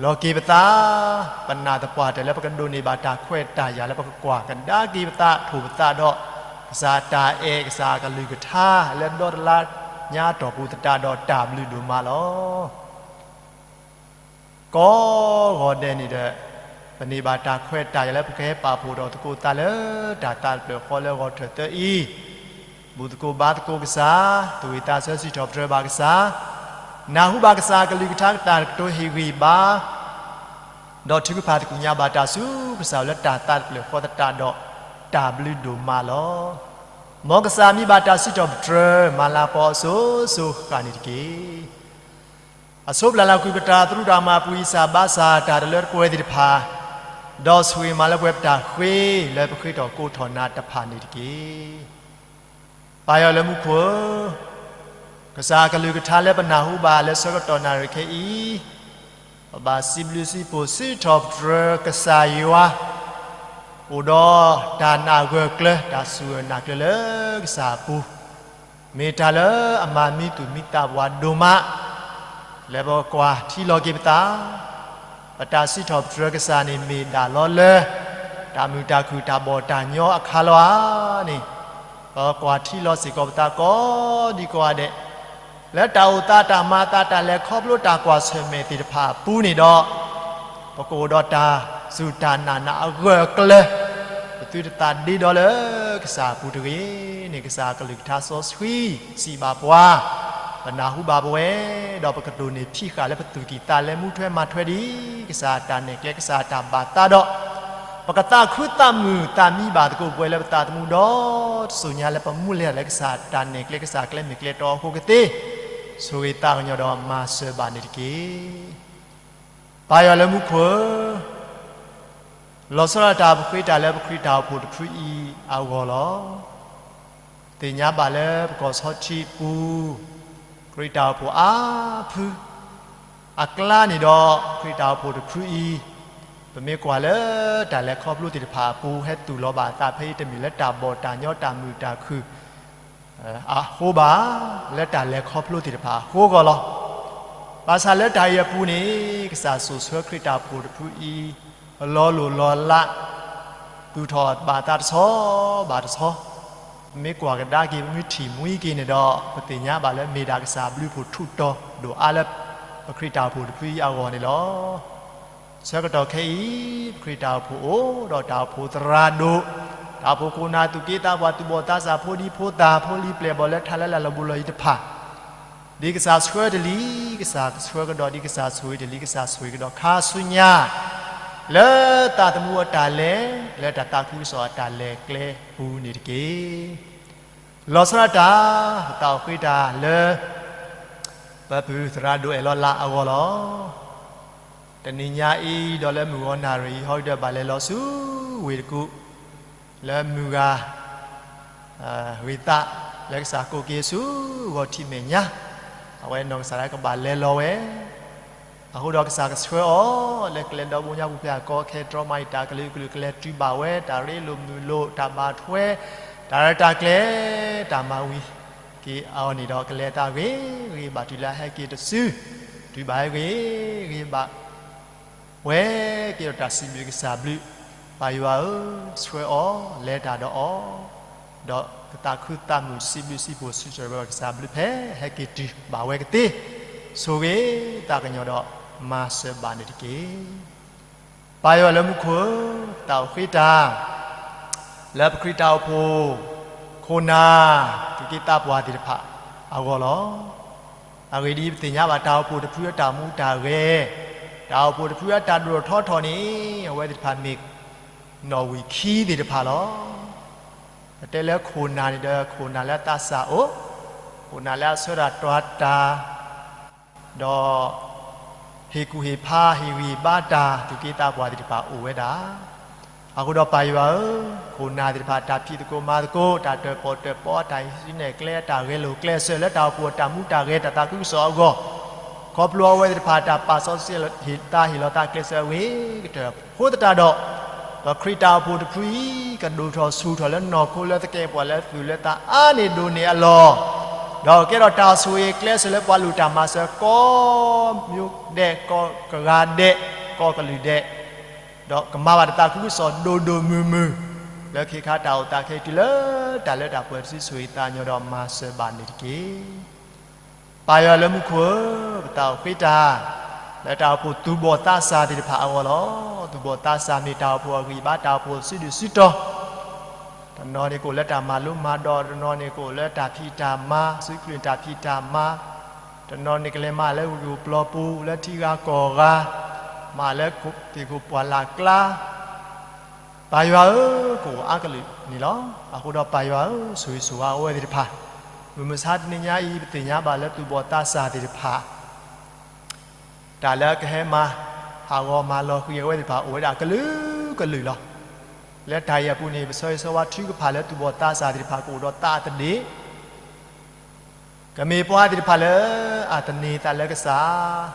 လီၤက့ၤပသး, ပနာ်သပှၢ်တၢၢ်လၢပကဒိးန့ၢ်ဘၣ်တၢ်ခွဲးတၢ်ယာ်လၢပကကွၢ်ကဒါက့ၤပသး ထိၣ်ပသးဒီး ကစၢ်တၢ်အဲၣ်ကစၢ်အကလုၢ်ကထါ လၢဒီတလါညါတီၢ်ပူၤသတးဒီးတၢ်ဘျုးဒိၣ်မးလီၤ. ကိးဂီၤဒဲးန့ၣ်ဒီး ပန့ၢ်ဘၣ်တၢ်ခွဲးတၢ်ယာ်လၢပကဟဲပာ်ဖှိၣ်ထီၣ်သကိးသးလၢတၢ်သးတဖျၢၣ်ဃီလၢဂီၤထၢၣ်သၢအံၤ, ဘူၣ်သကိးဘါသကိးကစၢ်, သူၣ်ဝံၣ်သးဆၢစံးထီၣ်ပတြၢၤဘၣ်ကစၢ်, နၢ်ဟူဘၣ်ကစၢ်အကလုၢ်ကထါကတၢ်ကတိၤဟ့ၣ်ဂံၢ်ဘါ ဒီးထုကဖၣ်သကိးညါဘၣ်တၢ်ဆူကစၢ်လၢတၢ်သးတဖျၢၣ်ဃီသတးဒီးတၢ်ဘျုးဒိၣ်မးလီၤ. မ်ကစၢ်မံဘၣ်တၢ်စံးထီၣ်ပတြၢၤ မၤလၤကပီၤအစိၤစိၤဃၣ်ဃၣ်န့ၣ်တက့ၢ်. အဆိပျၢ်လၢကွံာ်ပတၢ်သရူးတၢ်မၤပူၤ အံၣ်စၢ်ဘါစၢ်တၢ်တလၢတပှဲၤသ့ၣ်တဖၣ်, ဒီးဆိၣ်ဂ့ၤမၤလၢပှဲၤပတၢ်ဃ့ လၢပဃ့ထီၣ်ကိးထီၣ်နၤတဖၣ်န့ၣ်တက့ၢ်. ပၢ်ယွၤလၢမူခိၣ်ဧၢ, ကစၢ်အကလုၢ်ကထါလၢပနၢ်ဟူဘၣ်လၢဆၢကတီၢ်နၣ်ရံၣ်ခဲအံၤ, ပဘၣ်စံးဘျုးစံးဖှိၣ်စံးထီၣ်ပတြၢၤကစၢ်ယွၤ, အိၣ်ဒီးတၢ်နာ်ဂၢၢ်ကျၢၤ တၢ်စူၢ်နာ်ကျၢၤလၢကစၢ်အပူၤ, မ့ၢ်တၢ်လၢအမၤမံသူၣ်မံသးပှၤဒိၣ်မး လၢပကကွၢ်ထံလီၤက့ၤပသး, ပတၢ်စံးထီၣ်ပတြၢၤကစၢ်န့ၣ် မ့ၢ်ဒၣ်လီၤလၢ တၢ်မုာ်တၢ်ခုၣ်တၢ်ဘီၣ်တၢ်ညီအခါလီၤဧါန့ၣ်, ပကွၢ်ထံလီၤစ့ၢ်ကီးပသးကိးဒံကိးဂၤဒဲး, လၢတၢ်အိၣ်သးတၢ်မၤအသးတၢ်လဲၤခီဖျိတၢ်ကွၢ်ဆၢၣ်မဲာ်သ့ၣ်တဖၣ်အပူၤန့ၣ်ဒီး, ပကအိၣ်ဒီးတၢ်စူၢ်တၢ်နာ်နၤအဂၢၢ်အကျၢၤ, ပသုတသးဒ့ဒီလၢကစၢ်အပူၤတဂ့ၤန့ၣ် ကစၢ်အကလုၢ်ကထါစီဆှံ စံးဘၣ်ပှၤ, ပနၢ်ဟူဘၣ်ပဝဲ, ဒီးပကဒိးန့ၢ်ဖံးဃာ်လၢပသူၣ်ကံၢ်သးလဲမူထွဲမၤထွဲဒ် ကစၢ်အတၢ်နဲၣ်ကျဲ ကစၢ်အတၢ်ဘၣ်သးဒီး, ပကသးခုသးမုာ်သးမံဘၣ်သကိးပဝဲလၢပသးသမူဒီတစိၤညါလၢပမူလဲၤလၢကစၢ်အတၢ်နဲၣ်ကျဲ ကစၢ်အကျဲမ့ၢ်ကျဲတီအဃိကသ့, ဆိၣ်ဂ့ၤသးကညီၤဒီးမၤစၢၤဘၣ်န့ၣ်တက့ၢ်. ပၢ်ယွၤလၢမူခိၣ်ဧၢ, လီၤဆီဒၣ်တၢ်ပဃ့တၢ်လၢပခရံာ်တၢ်အိၣ်ဖှိၣ်တဖုအံၤအဂီၢ်လီၤ. သ့ၣ်ညါဘၣ်လၢပကီၢ်ဆီထံးပူၤ, ခရံာ်တၢ်အိၣ်ဖှိၣ်အါဖု အကျါန့ၣ်ဒီး ခရံာ်တၢ်အိၣ်ဖှိၣ်တဖုအံၤ, ပမ့ၢ်ကွၢ်လၢတၢ်လဲၤခီဖျိသ့ၣ်တဖၣ်အပူၤ ဟဲသူၣ်လီၤဘၣ်အသးဖဲအံၤ တမ့ၢ်လၢတၢ်ဘီၣ်တၢ်ညီတၢ်မုာ်တၢ်ခုၣ် အဃိဘၣ်, လၢတၢ်လဲၤခီဖျိသ့ၣ်တဖၣ်အဃိအဂီၢ်လီၤ. ဘၣ်ဆၣ်လၢတၢ်အံၤအပူၤန့ၣ် ကစၢ်စိာ်ဆှၢခရံာ်တၢ်အိၣ်ဖှိၣ်တဖုအံၤ လီၤလိၢ်လီၤလး, သူၣ်ထီၣ်ဘၣ်အသးတဆီဘၣ်တဆီ, ပမ့ၢ်ကွၢ်ကဒါက့ၤ ပမ့ၢ်ထံၣ်မှံက့ၤန့ၣ်ဒီး ပသ့ၣ်ညါဘၣ်လၢမ့ၢ်ဒၣ်ကစၢ်ဘျုးဖှိၣ်ထူးတီၤဒိၣ်အါလၢ ပခရံာ်တၢ်အိၣ်ဖှိၣ်တဖုအံၤအဂီၢ်န့ၣ်လီၤ. ဆၢကတီၢ်ခဲအံၤ ပခရံာ်တၢ်အိၣ်ဖှိၣ်အိၣ်ဒီးတၢ်အိၣ်ဖှိၣ်သရၣ်ဒိၣ်, တၢ်အိၣ်ဖှိၣ်ခိၣ်နၢ်သူၣ်က့သးပှၢ် သူၣ်ဘီၣ်သးစၢ် ဖိဒံဖိသၣ် ဖိလံၤပျဲၢ်ဘီၣ်လၢထးလၢလာ်လီၤဘိလီၤယံၤတဖၣ်, ဒ်ကစၢ်ဆှၢတလံၤ ကစၢ်ကဆှၢကဒီး, ဒ်ကစၢ်ဆိၣ်ဂ့ၤတလံၤ ကစၢ်ဆိၣ်ဂ့ၤကဒီး ခါဆူညါ လၢသးသမူအတၢ်လဲၤ, လၢတၢ်သးခုကစီၣ်အတၢ်လဲၤကျဲပူၤန့ၣ်တက့ၢ်. လီၤဆီဒၣ်တၢ် ပသးအိၣ်ဃ့တၢ်လၢ ပပုၢ်သရၣ်ဒိၣ်အဲၣ်လီၤလးအဂီၢ်လီၤ. တနံၤညါအံၤ ဒီးလၢမုၢ်ဂီၤနၣ်ရံၣ်အံၤ ဟီဒုးဒီးဘၣ်လဲၤလီၤဆူဝ့ၢ်တကူၣ် လၢမုၢ်ဂၤ ဂ့ၤသး လၢကစၢ်ကိးက့ၤဆူဂီၤထံးမဲာ်ညါ, အဝဲနီၢ်ကစၢ်ဒၣ်ကဘၣ်လဲၤလီၤဝဲ အဃိဒီးကစၢ်ကဆှၢအီၤ လၢကျဲဒီဘိညါပူၤဖဲအကီခဲတြီမၤအံၤ တၢ်ကလုာ်ကလုာ် ကလဲၤတုၤဘၣ်ဝဲ တၢ်ရ့လိာ်မုာ်လိာ် တၢ်ဘၣ်ထွဲ တၢ်ရဲၣ်တၢ်ကျဲၤ တၢ်မၤဝံၤက့ၤအီၤန့ၣ်ဒီး ကလဲၤတၢ်ဂ့ၤဂ့ၤဘၣ် တုၤလၢအဟဲက့ၤတစု တုၤဘၣ်ဟဲဂ့ၤဂ့ၤဘၣ် ဝဲက့ၤဒီးတၢ်စံးဘျုးကစၢ်ဘျုး, ပၢ်ယွၤဧၢ, ဆှၢအီၤ လဲၤတၢ်ဒီးအီၤ, ဒီးကသးခုသးမုာ် စံးဘျုးစံးဖှိၣ်စံးထီၣ်ပှၤကစၢ်ဘျုးဖဲ ဟဲက့ၤတုၤဘၣ်ဝဲကသ့, ဆိၣ်ဂ့ၤသးကညီၤဒီး မၤစၢၤဘၣ်န့ၣ်တက့ၢ်. ပၢ်ယွၤလၢမူခိၣ်ဧၢ, ပတၢ်အိၣ်ဃ့တၢ် လၢပခရံာ်တၢ်အိၣ်ဖှိၣ် ခိၣ်နၢ် သူၣ်က့သးပှၢ်သ့ၣ်တဖၣ်အဂီၢ်လီၤ. အဂ့ၢ်ဒ်အံၤ, ပသ့ၣ်ညါဘၣ်တၢ်အိၣ်ဖှိၣ်တဖုအတၢ်မူတၢ်ဂဲၤ, တၢ်အိၣ်ဖှိၣ်တဖုအတၢ်ဒိၣ်ထီၣ်ထီထီၣ်န့ၣ် အဝဲသ့ၣ်တဖၣ်မ့ၢ်နီၣ်ဝံာ်ခံသ့ၣ်တဖၣ်လီၤ. ပတဲလၢခိၣ်နၢ်န့ၣ်ဒီး ခိၣ်နၢ်လၢအသးစၢ်အိၣ်, ခိၣ်နၢ်လၢအဆၢတၢ်တွၤတၢ် ဒီး ဟ့ၣ်ကူၣ်ဟ့ၣ်ဖး ဟ့ၣ်ဂံၢ်ဘါတၢ် သူၣ်က့သးပှၢ်သ့ၣ်တဖၣ်အိၣ်ဝဲဒၣ်. အဃိဒီးပၢ်ယွၤဧၢ, ခိၣ်နၢ်သ့ၣ်တဖၣ် တၢ်ဖံးသကိးမၤသကိး, တၢ်တၢၣ်ပီၣ်တၢၣ်ပီ, တၢ်ဟံးစုနဲၣ်ကျဲ, တၢ်ဂဲၤလိာ်ကျဲးစၢးလၢတၢ်အိၣ်ဖှိၣ်အတၢ်မူတၢ်ဂဲၤ တၢ်သးခုကစီၣ်အဂီၢ်, ခီဖျိအဝဲသ့ၣ်တဖၣ် တၢ်ပာ်စီဆှံသးဟ့ၣ်လီၤသးကျဲးစၢးအဂ့ၤကတၢၢ်အဃိသတးဒီး, ဒီးခရံာ်တၢ်အိၣ်ဖှိၣ်တဖုအံၤ ကဒိၣ်ထီၣ်ဆူၣ်ထီၣ်လၢနီၢ်ခိလၢသကဲးပဝးလၢသူၣ်လၢသးအါန့ၢ်ဒိၣ်န့ၢ်အလီၢ်, ဒီးကဲထီၣ်တၢ်ဆိၣ်ဂ့ၤကျဲးစၢးလၢပှၤလုၢ်တၢ်မၤစၢၤ ကိးမံၤဒဲး ကိးကဂၤဒဲး ကိးကလုာ်ဒဲး, ဒီးကမၤဘၣ်တၢ်သးခုကစီၣ်ဒိၣ်ဒိၣ်မုၢ်မုၢ်, လၢခ့ခါတၢ်အိၣ်သးခဲအံၤတုၤလၢတၢ်လၢတၢ်ပှဲၤတစု ဆိၣ်ဂ့ၤသးကညီၤဒီးမၤစၢၤဘၣ်န့ၣ်တက့ၢ်. ပၢ်ယွၤလၢမူခိၣ်ဧၢ, ပတၢ်အိၣ်ဃ့တၢ် လၢတၢ်အိၣ်ဖှိၣ်သူၣ်ဘီၣ်သးစၢ်သ့ၣ်တဖၣ်အဂီၢ်လီၤ. သူၣ်ဘီၣ်သးစၢ်မ့ၢ်တၢ်အိၣ်ဖှိၣ်အဂံၢ်ဘါ တၢ်အိၣ်ဖှိၣ်စုဒုၣ်စုတီၤ, တနီၤန့ၣ်ကအိၣ်လၢတၢ်မၤလိမၤဒိး, တနီၤန့ၣ်ကအိၣ်လၢတၢ်ဖံးတၢ်မၤ, စုချုးန့ၢ်တၢ်ဖံးတၢ်မၤ, တနီၤန့ၣ်ကလဲၤမၤလၢဝ့ၢ်ပျီပူၤ လၢထံဂၤကီၢ်ဂၤ, မၤလၢသ့ၣ်ခိၣ်ပှၢ်လၢ်ကျါ ပၢ်ယွၤဧၢ, ကအိၣ်အါကလုာ်န့ၣ်လီၤ. အဃိဒီးပၢ်ယွၤဧၢ, ဆိၣ်ဂ့ၤဆိၣ်ဝါအဝဲသ့ၣ်တဖၣ်, မုၢ်မဆါတနံၤညါအံၤ ပသ့ၣ်ညါဘၣ်လၢသူၣ်ဘီၣ်သးစၢ်သ့ၣ်တဖၣ် တၢ်လၢအကဟဲမၤ ဟးဂီၤမၤလီၤဃံၤအဝဲသ့ၣ်တဖၣ် အိၣ်ဝဲဒၣ်ကလုာ်ကလုာ်လီၤ. လၢတၢ်အံၤအပူၤန့ၣ် ပဆၢဂ့ၤဆၢဝါထုကဖၣ်လၢသူၣ်ဘီၣ်သးစၢ်သ့ၣ်တဖၣ် ကအိၣ်ဒီးသးအသဒ့ၣ် ကမ့ၢ်ပှၤသ့ၣ်တဖၣ်လၢ အသန့ၤသးလၢကစၢ်,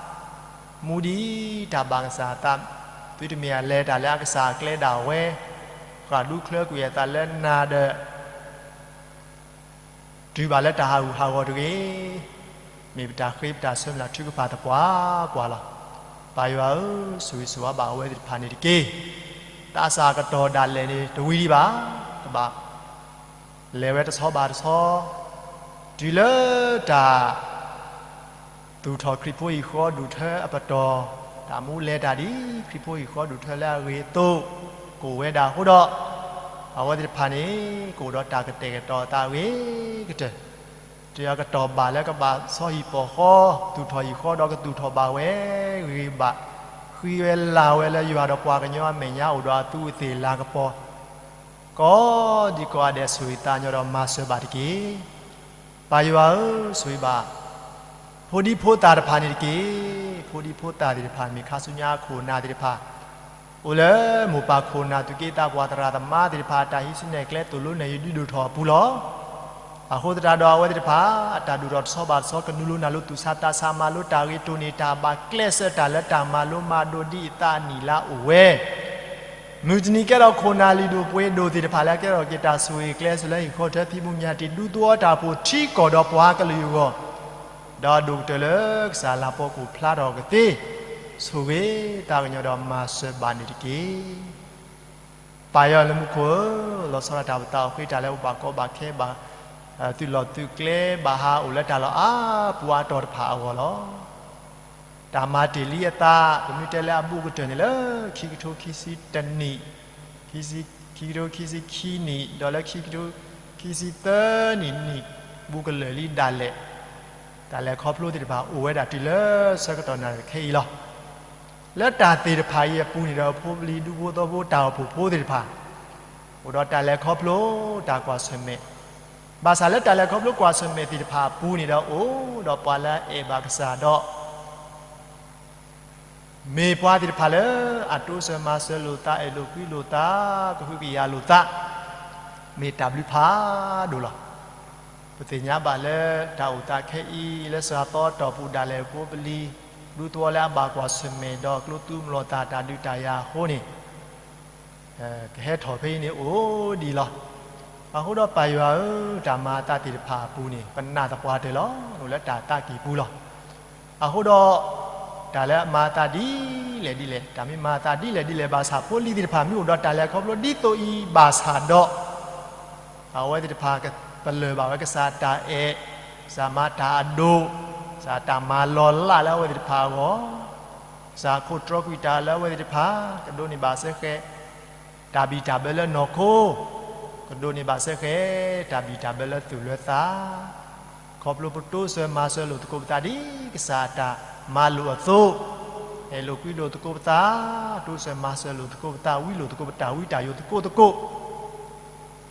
မူဒံးတၢ်ဘၣ်ကစၢ်အသး, သုတမ့ၢ်အလဲၤတၢ်လၢအကစၢ်အကျဲဒၣ်ဝဲ, ဃၣ်ဒူချၢကွံာ်အသးလၢနၤဒီး တုၤဘၣ်လၢတၢ်ဟးဂူာ်ဟးဂီၤတဂ့ၤ, မ့ၢ်ပတၢ်ဃ့ပတၢ်ဆၢမုၢ်လၢ်ထုကဖၣ်သပှၢ်ပှၢ်လီၤ. ပၢ်ယွၤဧၢ, ဆိၣ်ဂ့ၤဆိၣ်ဝါဘၣ်အဝဲသ့ၣ်တဖၣ်န့ၣ်တက့ၢ်. သးစၢ်အကတီၢ်ဒၣ်လဲာ်န့ၣ် တဝံၤဒံးဘၣ်, ကဘၣ် လဲၤဝဲတဆီဘၣ်တဆီ, တုၤလၢတၢ် သူၣ်ထီၣ်ခရံာ်ဖိဟံၣ်ဃီဒူၣ်ထၢအပတီၢ်, တၢ်မူလဲၤတၢ်ဒ်ခရံာ်ဖိဟံၣ်ဃီဒူၣ်ထၢလၢအဂ့ၤအသိး ကအိၣ်ဝဲဒၣ်အဃိဒီး, အဝဲသ့ၣ်တဖၣ်န့ၣ် ကအိၣ်ဒီးတၢ်ကတဲာ်ကတီၤအသးအဂ့ၤကတၢၢ်, တုၤအကတီၢ်ဘၣ်လၢကဘၣ်ဆီဟံၣ်ပီၢ်ဃီ, သူၣ်ထီၣ်ဟံၣ်ဃီဒီးကသူၣ်ထီၣ်ဘၣ်ဝဲဂ့ၤဂ့ၤဘၣ်, ဃံဝဲလၤဝဲလၢယွၤဒီးပှၤကညီအမဲာ်ညါအိၣ်ဒီးအသူးအသ့ၣ်လၤကပီၤ ကိးဒံကိးဂၤဒဲး ဆိၣ်ဂ့ၤသးကညီၤဒီးမၤစၢၤဘၣ်တက့ၢ်. ပၢ်ယွၤဧၢ, ဆိၣ်ဂ့ၤဘၣ် ဖိဒံဖိသၣ်တဖၣ်န့ၣ်တက့ၢ်. ဖိဒံဖိသၣ်သ့ၣ်တဖၣ် မ့ၢ်ခါဆူညါအခိၣ်အနၢ်သ့ၣ်တဖၣ်, အိၣ်လၢမိၢ်ပၢ်ခိၣ်နၢ်သူၣ်က့သးပှၢ်သရၣ်သမါသ့ၣ်တဖၣ် တၢ်ဟံးစုနဲၣ်ကျဲသိၣ်လိနဲၣ်ယုၢ်ဒုးဒိၣ်ထီၣ်အပူၤလီၤ. အဃိသတးဒီးအဝဲသ့ၣ်တဖၣ် အတၢ်ဒိၣ်ထီၣ်တဆီဘၣ်တဆီ ကနုာ်လိနၢ်လိသူၣ်ဆးသးဆး မၤလိတၢ်ဂ့ၤ တိၢ်န့ၢ်တၢ်ဘၣ်ကျဲးစၢးတၢ်လၢ တၢ်မၤလိမၤဒိးဒ်အသးအနံၣ်လါအိၣ်ဝဲ မုၢ်တနံၤကဲထီၣ်ခိၣ်နၢ်လုၢ်ဒိၣ်ပှ့ၤဒိၣ်သ့ၣ်တဖၣ်လၢ ကဲထီၣ်က့ၤတၢ်ဆိၣ်ဂ့ၤကျဲးစၢးလၢဟံၣ်ဃီထၢဖံးမူညၣ်တ့ၢ် ဒူသဝီတၢ်အိၣ်ဖှိၣ်ထံကီၢ်ဒီးပှၤကလုာ်အဂီၢ်, ဒီးဒိၣ်ကတၢၢ်လၢကစၢ်လၤပီကအိၣ်ဖျါထီၣ်ကသ့, ဆိၣ်ဂ့ၤသးကညီၤဒီးမၤစၢၤဘၣ်န့ၣ်တက့ၢ်. ပၢ်ယွၤလၢမူခိၣ်ဧၢ, လီၤဆီဒၣ်တၢ်ပသးအိၣ်ဃ့တၢ်လၢပဘၣ်ကီဘၣ်ခဲဘၣ် သုးလီၢ်သုးကျဲဘၣ်ဟးအိၣ်လၢတၢ်လီၢ်အါပူၤအါတီၤတဖၣ်အဂီၢ်လီၤ. တၢ်မၤတ့ၢ်လံအသး, ပမ့ၢ်တဲလၢအဘူးကတၢၢ်န့ၣ်လၢ ခံကထိခံဆံတနံၣ်, ခံကထိခံဆံခံနံၣ်, ဒီးလၢခံကထိခံဆံသၢနံၣ်နံၣ် ဘူးကလၢာ်လံဒၣ်လဲာ်, တၢ်လဲၤခီဖျိသ့ၣ်တဖၣ်အိၣ်ဝဲဒၣ်တုၤလၢဆၢကတီၢ်နၣ်ရံၣ်ခဲအံၤလီၤ. လၢတၢ်သ့ၣ်တဖၣ်အံၤအပူၤန့ၣ်ဒီး ဖိပလံၤဒူဖိသဝီဖိတၢ်အိၣ်ဖှိၣ်ဖိသ့ၣ်တဖၣ် အိၣ်ဒီးတၢ်လဲၤခီဖျိတၢ်ကွၢ်ဆၢၣ်မဲာ်, ဘၣ်ဆၣ်လၢတၢ်လဲၤခီဖျိကွၢ်ဆၢၣ်မဲာ်သ့ၣ်တဖၣ်အပူၤန့ၣ်ဒီး အိၣ်ဒီးပှၤလၢအအဲၣ်ဘၣ်ကစၢ်ဒီး မ့ၢ်ပှၤသ့ၣ်တဖၣ်လၢ အတိစၢၤမၤစၢၤလိာ်သး, အဲၣ်လိာ်ကွံလိာ်သး, ကဟုကယာ်လိာ်သး, မ့ၢ်တၢ်ဘျုးဖးဒိၣ်လီၤ. ပသ့ၣ်ညါဘၣ်လၢ တၢ်အိၣ်သးခဲအံၤ လၢစှၤသီအတီၢ်ပူၤ ဒၣ်လဲာ်ဖိပလံၤ ဒူသဝီလၢအဘၣ်ကွၢ်ဆၢၣ်မဲာ်ဒီးကျိသူမုၢ်လီၤသးတၢ်ဒုးတၢ်ယၤအဃိန့ၣ် ကဟဲထီၣ်ဖဲအံၤန့ၣ်အိၣ်ဒံးလီၤ. အဃိဒီးပၢ်ယွၤဧၢ, တၢ်မၤအသးသ့ၣ်တဖၣ်အပူၤန့ၣ် ပနာ်သပှၢ်တၢၢ်လီၤ. အိၣ်လၢတၢ်သးကံၢ်ပူၤလီၤ. အဃိဒီး တၢ်လၢအမၤအသးဒ်လဲၣ်ဒ်လဲၣ်, တၢ်မ့ၢ်မၤအသးဒ်လဲၣ်ဒ်လဲၣ်ဘၣ်ဆၣ် ဖိလံၤသ့ၣ်တဖၣ်မ့ၢ်အိၣ်ဒီးတၢ်လဲၤခီဖျိဒ်သိးအံၤဘၣ်ဆၣ်ဒီး အဝဲသ့ၣ်တဖၣ်ကပလၢၢ်ဘၣ်ဝဲကစၢ်အတၢ်အဲၣ်, ကစၢ်မၤတၢ်အဒိၣ်, ကစၢ်တၢ်မၤလီၤလးလၢအဝဲသ့ၣ်တဖၣ်အဂီၢ်, ကစၢ်ခိးတြီကွံာ်တၢ်လၢအဝဲသ့ၣ်တဖၣ် ကဒိးန့ၢ်ဘၣ်စ့ၢ်ကီး တၢ်ဘံၣ်တၢ်ဘၢလၢနီၢ်ခိ, ကဒိးန့ၢ်ဘၣ်စ့ၢ်ကီး တၢ်ဘံၣ်တၢ်ဘၢလၢသူၣ်လၢသး ခီဖျိပတိစၢၤမၤစၢၤလိာ်သကိးပသးဒ်ကစၢ်အတၢ်မၤလိာ်အသိး, အဲၣ်လိာ်ကွံလိာ်သကိးပသး, တိစၢၤမၤစၢၤလိာ်သကိးပသး, ဝံလိာ်သကိးပတၢ်ဝံတၢ်ယိာ်သကိးသကိး,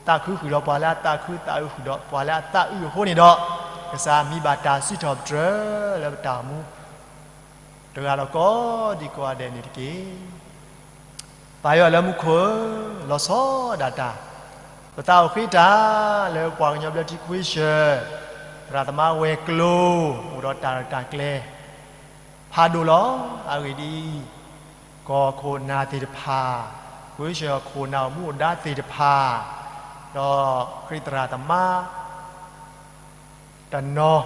သးခုဃုာ်ဒီးပှၤလၢအသးခု, သးအုးဃုာ်ဒီးပှၤလၢအသးအုးအဃိန့ၣ်ဒီး, ကစၢ်မံဘၣ်တၢ်စံးထီၣ်ပတြၢၤလၢပတၢ်အိၣ်မူ တဂၤဒီးကိးဒံကိးဂၤဒဲးန့ၣ်တက့ၢ်. ပၢ်ယွၤလၢမူခိၣ်ဧၢ, လီၤဆီဒၣ်တၢ်, ပသးအိၣ်ဃ့တၢ်လၢပှၤကညီဘျၢထံခွ့ဆၢၣ်, သရၣ်သမါဝဲၤကျိၤ အိၣ်ဒီးတၢ်ရဲၣ်တၢ်ကျဲၤ ဖးဒိၣ်လီၤ. အဂ့ၢ်ဒ်အံၤ, ကီၢ်ခိၣ်နၢ်သ့ၣ်တဖၣ်, ခွ့ဆၢၣ်ခိၣ်နၢ်အိၣ်မူအိၣ်ဒါသ့ၣ်တဖၣ်, ဒီးခရံာ်သရၣ်သမါ တနီၤ,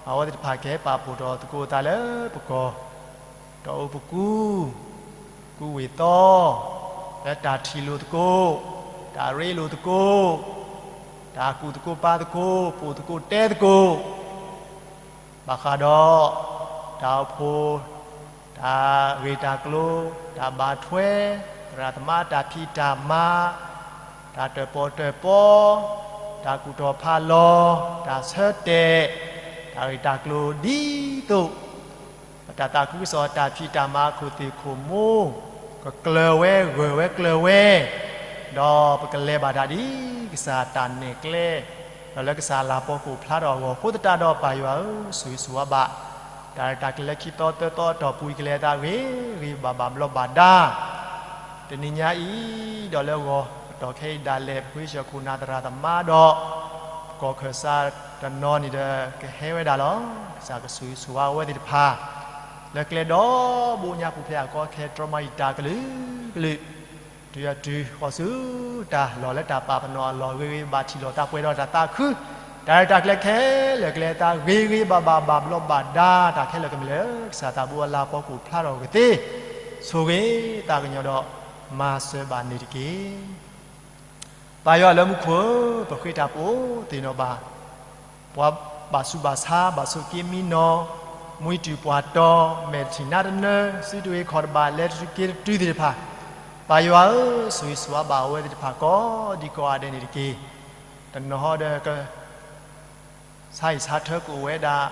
အဝဲသ့ၣ်တဖၣ်ကဟဲပာ်ဖှိၣ်ထီၣ်သကိးသးလၢပကီၢ်, တၢ်အိၣ်ပကူ, ကူဝ့ၢ်သီ, လၢတၢ်ထံၣ်လိာ်သကိး, တၢ်ရ့လိာ်သကိး, တၢ်ကူၣ်သကိးပာ်သကိး, ပိာ်သကိးတဲသကိး ဘၣ်ဃးဒီး တၢ်အိၣ်ဖှိၣ်, တၢ်ဂ့ၢ်တၢ်ကျိၤ, တၢ်ဘၣ်ထွဲ, သရၣ်သမါတၢ်ဖံးတၢ်မၤ, တၢ်တၢၣ်ပီၣ်တၢၣ်ပီ, တၢ်ကူၣ်ထီၣ်ဖးလီၤ, တၢ်ဆၢတဲာ်, တၢ်ဂ့ၢ်တၢ်ကျိၤဒ်သိး ပတၢ်သးခုကစီၣ်တၢ်ဖံးတၢ်မၤအခိၣ်သ့ၣ်ခိၣ်မူ ကကျၢၤဝဲဂၢၢ်ဝဲကျၢၤဝဲ, ဒီးပကလဲၤဘၣ်တၢ်ဒ်ကစၢ်တၢ်နဲၣ်ကျဲ, ဒီးလၢကစၢ်အလၤပီကအိၣ်ဖျါထီၣ်အဂီၢ်အဃိသတးဒီး ပၢ်ယွၤဧၢ, ဆိၣ်ဂ့ၤဆိၣ်ဝါဘၣ် တၢ်ရဲၣ်တၢ်ကျဲၤလၢခံသီသၢသီအတီၢ်ပူၤအံၤ ကလဲၤအသးဂ့ၤဂ့ၤဘၣ်ဘၣ်ဘျီးဘၣ်ဒါ တနံၤညါအံၤ, ဒီးလၢဂီၤကတီၢ်ခဲအံၤဒၣ်လဲာ် ပခွ့ဆၢၣ်ခိၣ်နၢ်သရၣ်သမါဒီး ကီၢ်ခၢၣ်စးတနီၤန့ၣ်ဒီး ကဟဲဝဲဒၣ်လီၤ. ကစၢ်ကဆိၣ်ဂ့ၤဆိၣ်ဝါအဝဲသ့ၣ်တဖၣ် လၢကျဲဒီဘိညါပူၤဖဲအကီအခဲတြီမၤအံၤတၢ်ကလုာ်ကလုာ်, တုၤအတုၤ ဃီၤဆူတၢ်လီၢ်လၢတၢ်ပာ်ပနီၣ်အလီၢ်ဂ့ၤဂ့ၤဘၣ်ထံၣ်လိာ်သးပှဲၤဒီးတၢ်သးခု, တၢ်ရဲၣ်တၢ်ကျဲၤခဲလၢာ်ကလဲၤအသးဂ့ၤဂ့ၤဘၣ်ဘၣ်ဘၣ်ဘျီးဘၣ်ဒါ တၢ်ခဲလၢာ်ကမ့ၢ်လၢ ကစၢ်သးဘိအလၤပီကအိၣ်ဖျါထီၣ်ကသ့, ဆိၣ်ဂ့ၤသးကညီၤဒီး မၤစၢၤဘၣ်န့ၣ်တက့ၢ်. ပၢ်ယွၤလၢမူခိၣ်ဧၢ, ပဃ့တၢ်ပအိၣ်သ့ၣ်နီၣ်ဘၣ် ပှၤဘၣ်ဆူးဘၣ်ဆါ ဘၣ်ဆိးက့မံနီၤ, မှံတုၤပှၢ်တီၤ, မဲာ်တထံၣ်နါတနၢ, စုတဂ့ၤခီၣ်တဘၣ် လဲၤတတုၤက့ၤတတုၤသ့ၣ်တဖၣ်, ပၢ်ယွၤဧၢ, ဆိၣ်ဂ့ၤဆိၣ်ဝါဘၣ်အဝဲသ့ၣ်တဖၣ်ကိးဒံကိးဂၤဒဲးန့ၣ်တက့ၢ်. တနီၤဟီဒီး ဆါဟံၣ်ဆါထၢကအိၣ်ဝဲဒၣ်,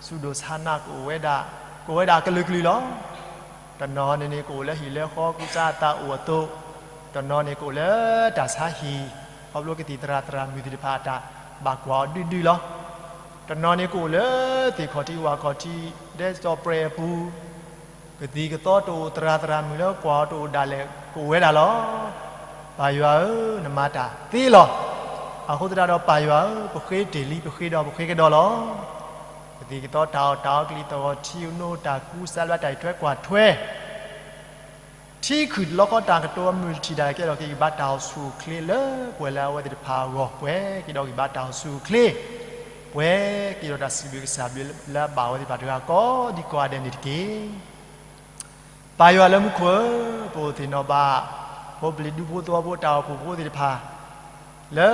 ဆူၣ်ဒိၣ်ဆါနးကအိၣ်ဝဲဒၣ်, ကအိၣ်ဝဲဒၣ်အကလုာ်ကလုာ်လီၤ. တနီၤန့ၣ်န့ၣ် ကအိၣ်လၢဟံၣ်လၢဃီကူစါအသးအိၣ်အသိး, တနီၤန့ၣ်ကအိၣ်လၢတၢ်ဆါဟံၣ် ခီဖျိကသံၣ်သရၣ်သရၣ်မုၣ်သ့ၣ်တဖၣ်အတၢ်ဘၣ်ကွၢ်အီၤဒုးဒုးလီၤ. တနီၤန့ၣ်ကအိၣ်လၢသ့ၣ်ခီၣ်ထံးဝၣ်ခီၣ်ထံး ဒဲစီၤပြဲၤအပူၤ ကသံၣ်ကသီတအိၣ် သရၣ်သရၣ်မုၣ်လၢကွၢ်အီၤတအိၣ်ဒၣ်လဲာ် ကအိၣ်ဝဲဒၣ်လီၤ. ပၢ်ယွၤဧၢ, နမၤတၢ်သ့လီၤ. အဃိသတးဒီးပၢ်ယွၤဧၢ, ပဃ့တ့ၢ်လံ ပဃ့ဒီးပဃ့ကဒီးလီၤ. ကသံၣ်ကသီတၢ်အီၣ်တၢ်အီ ကလံၤသီၣ်ဂီၤထံ ကနိတၢ်ကူစါလၢတၢ်အံးထွဲကွၢ်ထွဲ ထံခုၣ်တလီခီ တၢ်ကတိၤအမုၢ်တထံၣ်ဒၣ်လဲာ် ကဲထီၣ်က့ၤဂံၢ်ဘါတၢ်အိၣ်ဆူၣ်အိၣ်ချ့လၢပှဲၤလၢအဝဲသ့ၣ်တဖၣ်အဂီၢ် ပှဲၤက့ၤဒီးဂံၢ်ဘါတၢ်အိၣ်ဆူၣ်အိၣ်ချ့ ပှဲၤက့ၤဒီးတၢ်စံးဘျုးကစၢ်ဘျုးလၢအဘၣ်အဝဲသ့ၣ်တဖၣ်တဂၤကိးဒံကိးဂၤဒဲးန့ၣ်တက့ၢ်. ပၢ်ယွၤလၢမူခိၣ်ဧၢ, ပအိၣ်သ့ၣ်နီၣ်ဘၣ် ဖိပလံၤဒူဖိသဝီဖိ တၢ်အိၣ်ဖှိၣ်ဖိသ့ၣ်တဖၣ် လၢ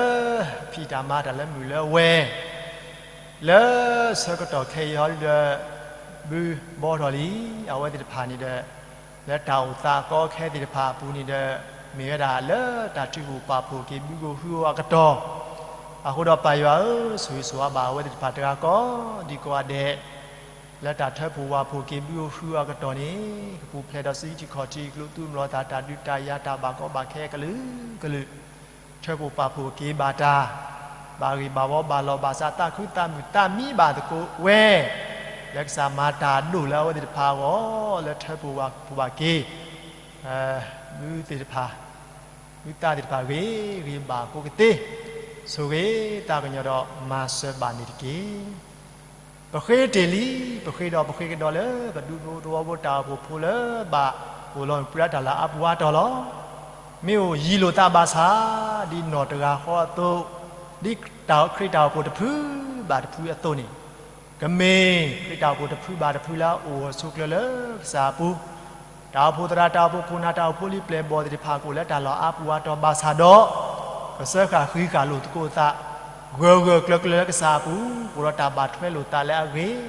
အဖံးတၢ်မၤတၢ်လၢမုာ်လၢဝဲ လၢဆၢကတီၢ်ခဲအံၤဟီဒုဒီး ဘုဘီထီၣ်လံ အဝဲသ့ၣ်တဖၣ်န့ၣ်ဒီး လၢတၢ်အိၣ်သးအကီအခဲသ့ၣ်တဖၣ်အပူၤန့ၣ်ဒီး မ့ၢ်ဝဲဒၣ်လၢတၢ်ထုကဖၣ်ဖှိၣ်က့ၤဘုဧိၤဟုဧိၤအကတီၢ်, အဃိဒီးပၢ်ယွၤဧၢ, ဆိၣ်ဂ့ၤဆိၣ်ဝါဘၣ်အဝဲသ့ၣ်တဖၣ်တဂၤကိးဒံကိးဂၤဒဲး လၢတၢ်ထၢဖှိၣ်ဝၣ်ဖှိၣ်က့ၤဘုဧိၤဟုဧိၤအကတီၢ်န့ၣ် ကပူၤဖျဲးဒီးစုထံခီၣ်ထံ ကျိသူၣ်မုၢ်လီၤသး တၢ်ဒုးတၢ်ယၤတၢ်ဘၣ်ကီဘၣ်ခဲအကလုာ်ကလုာ် ထၢဖှိၣ်ပာ်ဖှိၣ်က့ၤဘၣ်တၢ် ဘၣ်ဂ့ၢ်ဘၣ်ဝီဘၣ်လီၢ်ဘၣ်စး သးခုသးမုာ်သးမံဘၣ်သကိးဝဲ လၢကစၢ်မၤတၢ်အဒိၣ်လၢအဝဲသ့ၣ်တဖၣ်အဂီၢ် လၢထၢပူၤဘၣ်ပူၤဘၣ်က့ၤ မုၢ်သ့ၣ်တဖၣ်, မုၢ်သၣ်သ့ၣ်တဖၣ်ဂ့ၤဂ့ၤဘၣ်အဃိကသ့, ဆိၣ်ဂ့ၤသးကညီၤဒီးမၤစၢၤဘၣ်န့ၣ်တက့ၢ်. ပဃ့တ့ၢ်လံ, ပဃ့ဒီးပဃ့ကဒီးလၢ ပဒူဖိသဝီဖိတၢ်အိၣ်ဖှိၣ်ဖိလၢ ဘၣ်အိၣ်လီၤမုၢ်ပြံအတၢ်လၤအါပူၤအါတီၤလီၤ. မ့ၢ်အိၣ်ယံၤလိာ်သးဘၣ်ဆၣ်, ဒ်နီၢ်တဂၤဃီအသိး, ဒ်ခရံာ်တၢ်အိၣ်ဖှိၣ်တဖုဘၣ်တဖုအသိးန့ၣ်, ကမ့ၢ်ခရံာ်တၢ်အိၣ်ဖှိၣ်တဖုဘၣ်တဖုလၢအအိၣ်အဆိးကျၢၤလၢကစၢ်အပူၤ, တၢ်အိၣ်ဖှိၣ်သရၣ်, တၢ်အိၣ်ဖှိၣ်ခိၣ်နၢ်, တၢ်အိၣ်ဖှိၣ်လံာ်ပျဲၢ်ဘီၣ်သ့ၣ်တဖၣ်ကအိၣ်လၢတၢ်လီၢ်အါပူၤအါတီၤဘၣ်ဆၣ်ဒီး, ကစၢဃၣ်ဃံးဃၣ်လိာ်သကိးသး, ဂၢၢ်ဂၢၢ်ကျၢၤကျၢၤလၢကစၢ်အပူၤ, အိၣ်ဒီးတၢ်ဘၣ်ထွဲလိာ်သးလၢအဂ့ၤ,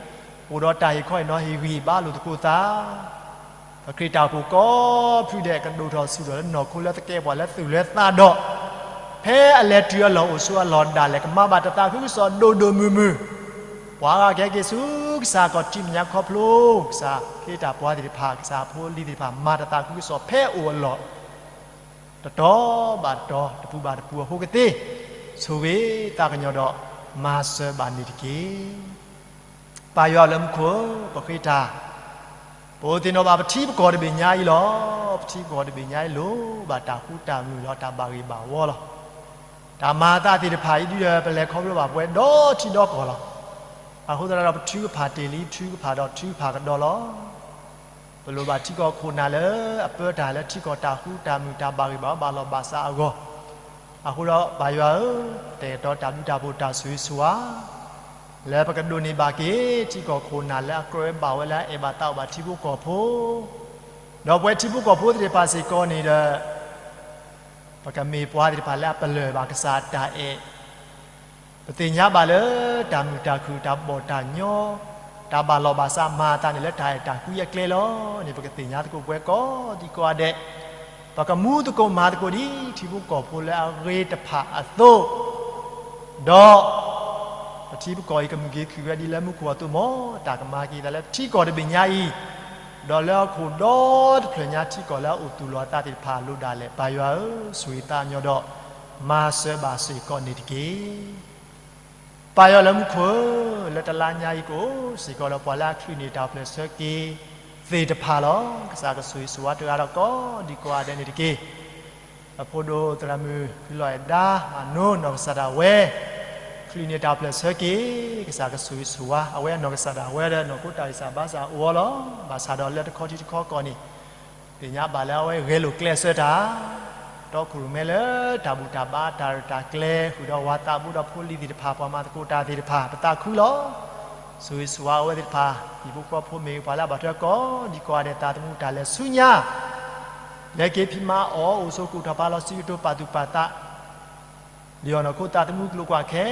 အိၣ်ဒီးတၢ်ဟ့ၣ်ခီဟ့ၣ်နီၤဟ့ၣ်ဂံၢ်ဟ့ၣ်ဘါလိာ်သကိးသး ပခရံာ်တၢ်အိၣ်ဖှိၣ်ကိးဖုဒဲး ကဒိၣ်ထီၣ်ဆူၣ်ထီၣ်လၢနီၢ်ခိလၢသကဲးပဝးလၢသူၣ်လၢသးဒီး, ဖဲအလဲၤတုၤအလီၢ်အိၣ်ဆိးအလီၢ်ဒၣ်လဲာ် ကမၤဘၣ်တၢ်သးခုကစီၣ်ဒိၣ်ဒိၣ်မုၢ်မုၢ်, ပှၤဂၤကဟဲက့ၤဆူကစၢ်ကီၢ်ထံမဲာ်ညါခီဖျိ, ကစၢ်ခ့တၢ်ပှၤသ့ၣ်တဖၣ်, ကစၢ်ဖိလံၤသ့ၣ်တဖၣ် မၤတၢ်သးခုကစီၣ်ဖဲအအိၣ်အလီၢ် တတီၤဘၣ်တတီၤ, တပူၤဘၣ်တပူၤအဃိကသ့, ဆိၣ်ဂ့ၤသးကညီၤဒီးမၤစၢၤဘၣ်န့ၣ်တက့ၢ်. ပၢ်ယွၤလၢမူခိၣ်ဧၢ, ပဃ့တၢ်, ပအိၣ်သ့ၣ်နီၣ်ဘၣ်ပထံပကီၢ်တဘ့ၣ်ညါအံၤလီၤ. ပထံပကီၢ်တဘ့ၣ်ညါအံၤ လိၣ်ဘၣ်တၢ်ဃူတၢ်မုာ်ဒီးတၢ်ဘၣ်ဂ့ၢ်ဘၣ်ဝီလီၤ. တၢ်မၤအသးသ့ၣ်တဖၣ်အံၤ ဒ်ဒီးပလဲၤခီဖျိဘၣ်ပဝဲဒီထံဒီကီၢ်လီၤ. အဃိသတးဒီး ပထုကဖၣ်တ့ၢ်လံ ပထုကဖၣ်ဒီးထုကဖၣ်ကဒီးလီၤ. ပလိၣ်ဘၣ်ထံကီၢ်ခိၣ်နၢ်လၢအပၢတၢ်လၢထံကီၢ်တၢ်ဃူတၢ်မုာ် တၢ်ဘၣ်ဂ့ၢ်ဘၣ်ဝီဘၣ်လီၢ်ဘၣ်စးအဂီၢ်, အဃိဒီးပၢ်ယွၤဧၢ, ပတဲာ်ကတီၤတၢ်ဘျုးတၢ်ဖှိၣ်တၢ်ဆိၣ်ဂ့ၤဆိၣ်ဝါ လၢပကဒိးန့ၢ်ဘၣ်က့ၤ ထံကီၢ်ခိၣ်နၢ်လၢအကြၢးဝဲဘၣ်ဝဲလၢအအဲၣ်ဘၣ်သးအိၣ်ဘၣ်ထံဖိကီၢ်ဖိ, ဒီးပဝဲထံဖိကီၢ်ဖိသ့ၣ်တဖၣ်စ့ၢ်ကီးန့ၣ်ဒီး ပကမ့ၢ်ပှၤသ့ၣ်တဖၣ်လၢအပလၢၢ်ဘၣ်ကစၢ်အတၢ်အဲၣ်, ပသ့ၣ်ညါဘၣ်လၢတၢ်မုာ်တၢ်ခုၣ် တၢ်ဘီၣ်တၢ်ညီ တၢ်ဘၣ်လီၢ်ဘၣ်စးမၤအသးန့ၣ် လၢတၢ်အဲၣ်တၢ်ကွံအကျဲလီၤန့ၣ် ပကသ့ၣ်ညါသကိးပှၤကိးဒံကိးဂၤဒဲး, ပကမူသကိးမၤသကိးဒ်ထံဖိကီၢ်ဖိလၢအဂ့ၤတဖၣ်အသိး ဒီး ပထံပကီၢ်အံၤကမုၢ်က့ၤခုၣ်ဝဲဒ်လၢမူခိၣ်အသိးမ့ၢ် တၢ်ကမၤက့ၤသးလၢထံကီၢ်တဘ့ၣ်ညါအံၤ, ဒီးလၢဟီၣ်ခိၣ်ဒီတဖျၢၣ်ညါထံကီၢ်လၢအအိၣ်သူၣ်လီၤအသးသ့ၣ်တဖၣ်အလိၤဒၣ်လဲာ် ပၢ်ယွၤဧၢ, ဆိၣ်ဂ့ၤသးကညီၤဒီး မၤစၢၤဘၣ်စ့ၢ်ကီးန့ၣ်တက့ၢ်. ပၢ်ယွၤလၢမူခိၣ်ဧၢ, လၢတလါညါအံၤကအိၣ်စ့ၢ်ကီးဒီးပှၤလၢအချုးန့ၢ်တၢ်အိၣ်ဖျဲၣ်ဆၢက့ၤသ့ၣ်တဖၣ်လီၤ. ကစၢ်ကဆိၣ်ဂ့ၤဆိၣ်ဝါတဂၤဒီးကိးဒံကိးဂၤဒဲးန့ၣ်တက့ၢ်. အဖိဒိၣ်သရၣ်မုၣ် ဖုလီၤအဲၣ်ဒါ မၤနိနီၢ်ကစၢ်ဒၣ်ဝဲ ချုးန့ၢ်တၢ်အိၣ်ဖျဲၣ်ဆၢက့ၤ, ကစၢ်ကဆိၣ်ဂ့ၤဆိၣ်ဝါ အဝဲအနီၢ်ကစၢ်ဒၣ်ဝဲဒီး နီၢ်ခိတၢ်ဂံၢ်စၢ်ဘါစၢ်အိၣ်အီၤလီၤ. ဘၣ်ဆၣ်ဒီးလၢတခီထံတခီကီၢ်န့ၣ် သ့ၣ်ညါဘၣ်လၢအဝဲဂဲၤလိာ်ကျဲးစၢးတၢ် တီခိၣ်ရိၣ်မဲလၢတၢ်ဘူၣ်တၢ်ဘါတၢ်ရဲၣ်တၢ်ကျဲၤ ဃုာ်ဒီးဝၤသးဘိဒီးဖိလံၤသ့ၣ်တဖၣ် ပှၤမၤသကိးတၢ်သ့ၣ်တဖၣ် ပသးခုလီၤ. ဆိၣ်ဂ့ၤဆိၣ်ဝါအဝဲသ့ၣ်တဖၣ် ဟံၣ်ဖိဃီဖိမ့ၢ်ဂ့ၤ ပှၤလၢအဘၣ်ထွဲကိးဒံကိးဂၤဒဲး သးသမူတၢ်လဲၤဆူညါ လဲၤက့ၤဖံးမၤအီၣ် အိၣ်ဆိးကူၣ်ထီၣ်ဖးလီၤ စုကတိၤပာ်သူၣ်ပာ်သး လံာ်အီၣ်နီၢ်ခိသးသမူကျိၤကွၢ်ခ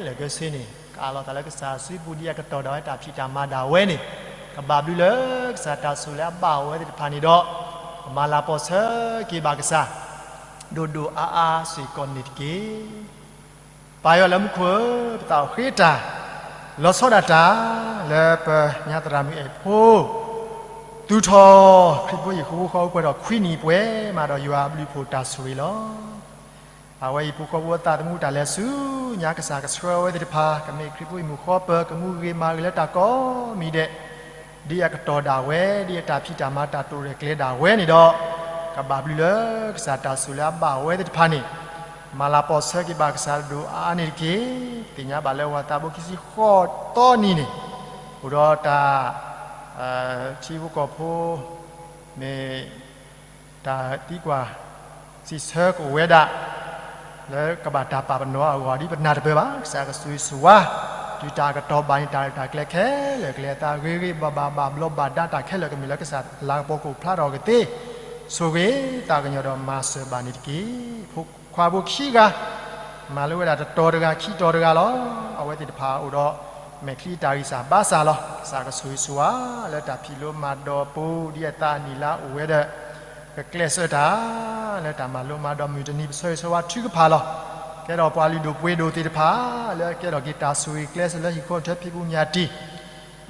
ဲလၢာ်ခဲဆ့န့ၣ် ကအးလီၤသးလၢကစၢ်စုပူၤဒ်အကတီၢ်ဒၣ်ဝဲတၢ်ဖံးတၢ်မၤဒၣ်ဝဲန့ၣ် ကဘၣ်ဘျုးလၢကစၢ်တၢ်ဆိၣ်လၢအဘၣ်အီၤဝဲသ့ၣ်တဖၣ်န့ၣ်ဒီး ကမၤလၤပီၤဆၢက့ၤဘၣ်ကစၢ် ဒိၣ်ဒိၣ်အါအါစ့ၢ်ကီးန့ၣ်တက့ၢ်. ပၢ်ယွၤလၢမူခိၣ်ဧၢ, ပသးအိၣ်ဃ့တၢ် လီၤဆီဒၣ်တၢ် လၢပညါသရၣ်မုၣ်အဲၣ်ဖိ သူၣ်ထီၣ်ခရံာ်ဖိဟံၣ်ဖိဃီဖိပှဲၤထီၣ်ခွံနံၣ်ပှဲၤမးဒီးယွၤအဘျုးအဖှိၣ်တၢ်ဆိၣ်ဂ့ၤလီၤ. အဝဲဟံၣ်ဖိဃီဖိအသးသမူတၢ်လဲၤဆူညါ ကစၢ်ကဆှၢအဝဲသ့ၣ်တဖၣ် ကမ့ၢ်ခရံာ်ဖိဟံၣ်မုၣ်ဃီပၢၤ ကမူဂ့ၤမၤဂ့ၤလၢတၢ်ကိးမံၤဒဲး ဒ်အကတီၢ်ဒၣ်ဝဲ ဒ်အတၢ်ဖံးတၢ်မၤတၢ်တိာ်ရဲၣ်ကျဲၤဒၣ်ဝဲန့ၣ်ဒီး ကဘၣ်ဘျုးလၢကစၢ်တၢ်ဆိၣ်လၢအဘၣ်အဝဲသ့ၣ်တဖၣ်န့ၣ် မၤလၤပီၤဆၢက့ၤဘၣ်ကစၢ်ဒိၣ်အါအါန့ၣ်တက့ၢ်. သ့ၣ်ညါဘၣ်လၢဝၤသးဘိခံဆံဃိးသီနံၤန့ၣ် အိၣ်ဒီးတၢ် ထံဖိကီၢ်ဖိ မ့ၢ် တၢ်သံကွၢ်စံးဆၢကအိၣ်ဝဲဒၣ် လၢကဘၣ်တၢ်ပာ်ပနီၣ်အဂီၢ်ဒ်ပနၢ်တပၢၢ်ဘၣ်. ကစၢ်ကဆိၣ်ဂ့ၤဆိၣ်ဝါ တုၤတၢ်အကတီၢ်ဘၣ်န့ၣ် တၢ်ရဲၣ်တၢ်ကျဲၤခဲလၢာ် ကလဲၤအသးဂ့ၤဂ့ၤဘၣ်ဘၣ် ဘၣ်ဘျီးဘၣ်ဒါတၢ်ခဲလၢာ် ကမ့ၢ်လၢကစၢ်လၤကပီၤကအိၣ်ဖျါထီၣ်ကသ့ ဆိၣ်ဂ့ၤသးကညီၤဒီးမၤစၢၤဘၣ်န့ၣ်တက့ၢ်. ဖိခွါဖိခံဂၤ မၤလိဝဲဒၣ်တတီၤတဂၤ ခံတီၤတဂၤလီၤ. အဝဲသ့ၣ်တဖၣ်အိၣ်ဒီးမဲာ်ချံတၢ်ဂံၢ်စၢ်ဘါစၢ်လီၤ. ကစၢ်ကဆိၣ်ဂ့ၤဆိၣ်ဝါ လၢတၢ်ဖံးလိမၤဒိးပူၤ ဒ်အသးအနံၣ်လါအိၣ်ဝဲဒီး ကကျဲးစၢးတၢ် လၢတၢ်မၤလိမၤဒိးမုၢ်တနံၤ ပဆၢဂ့ၤဆၢဝါထုကဖၣ်လီၤ. ကဲထီၣ်ပှၤလုၢ်ဒိၣ်ပှ့ၤဒိၣ်သ့ၣ်တဖၣ် လၢကဲထီၣ်က့ၤတၢ်ဆိၣ်ဂ့ၤကျဲးစၢးလၢဟံၣ်ဃီထွဲဖံးပူၤညၣ်တံၢ်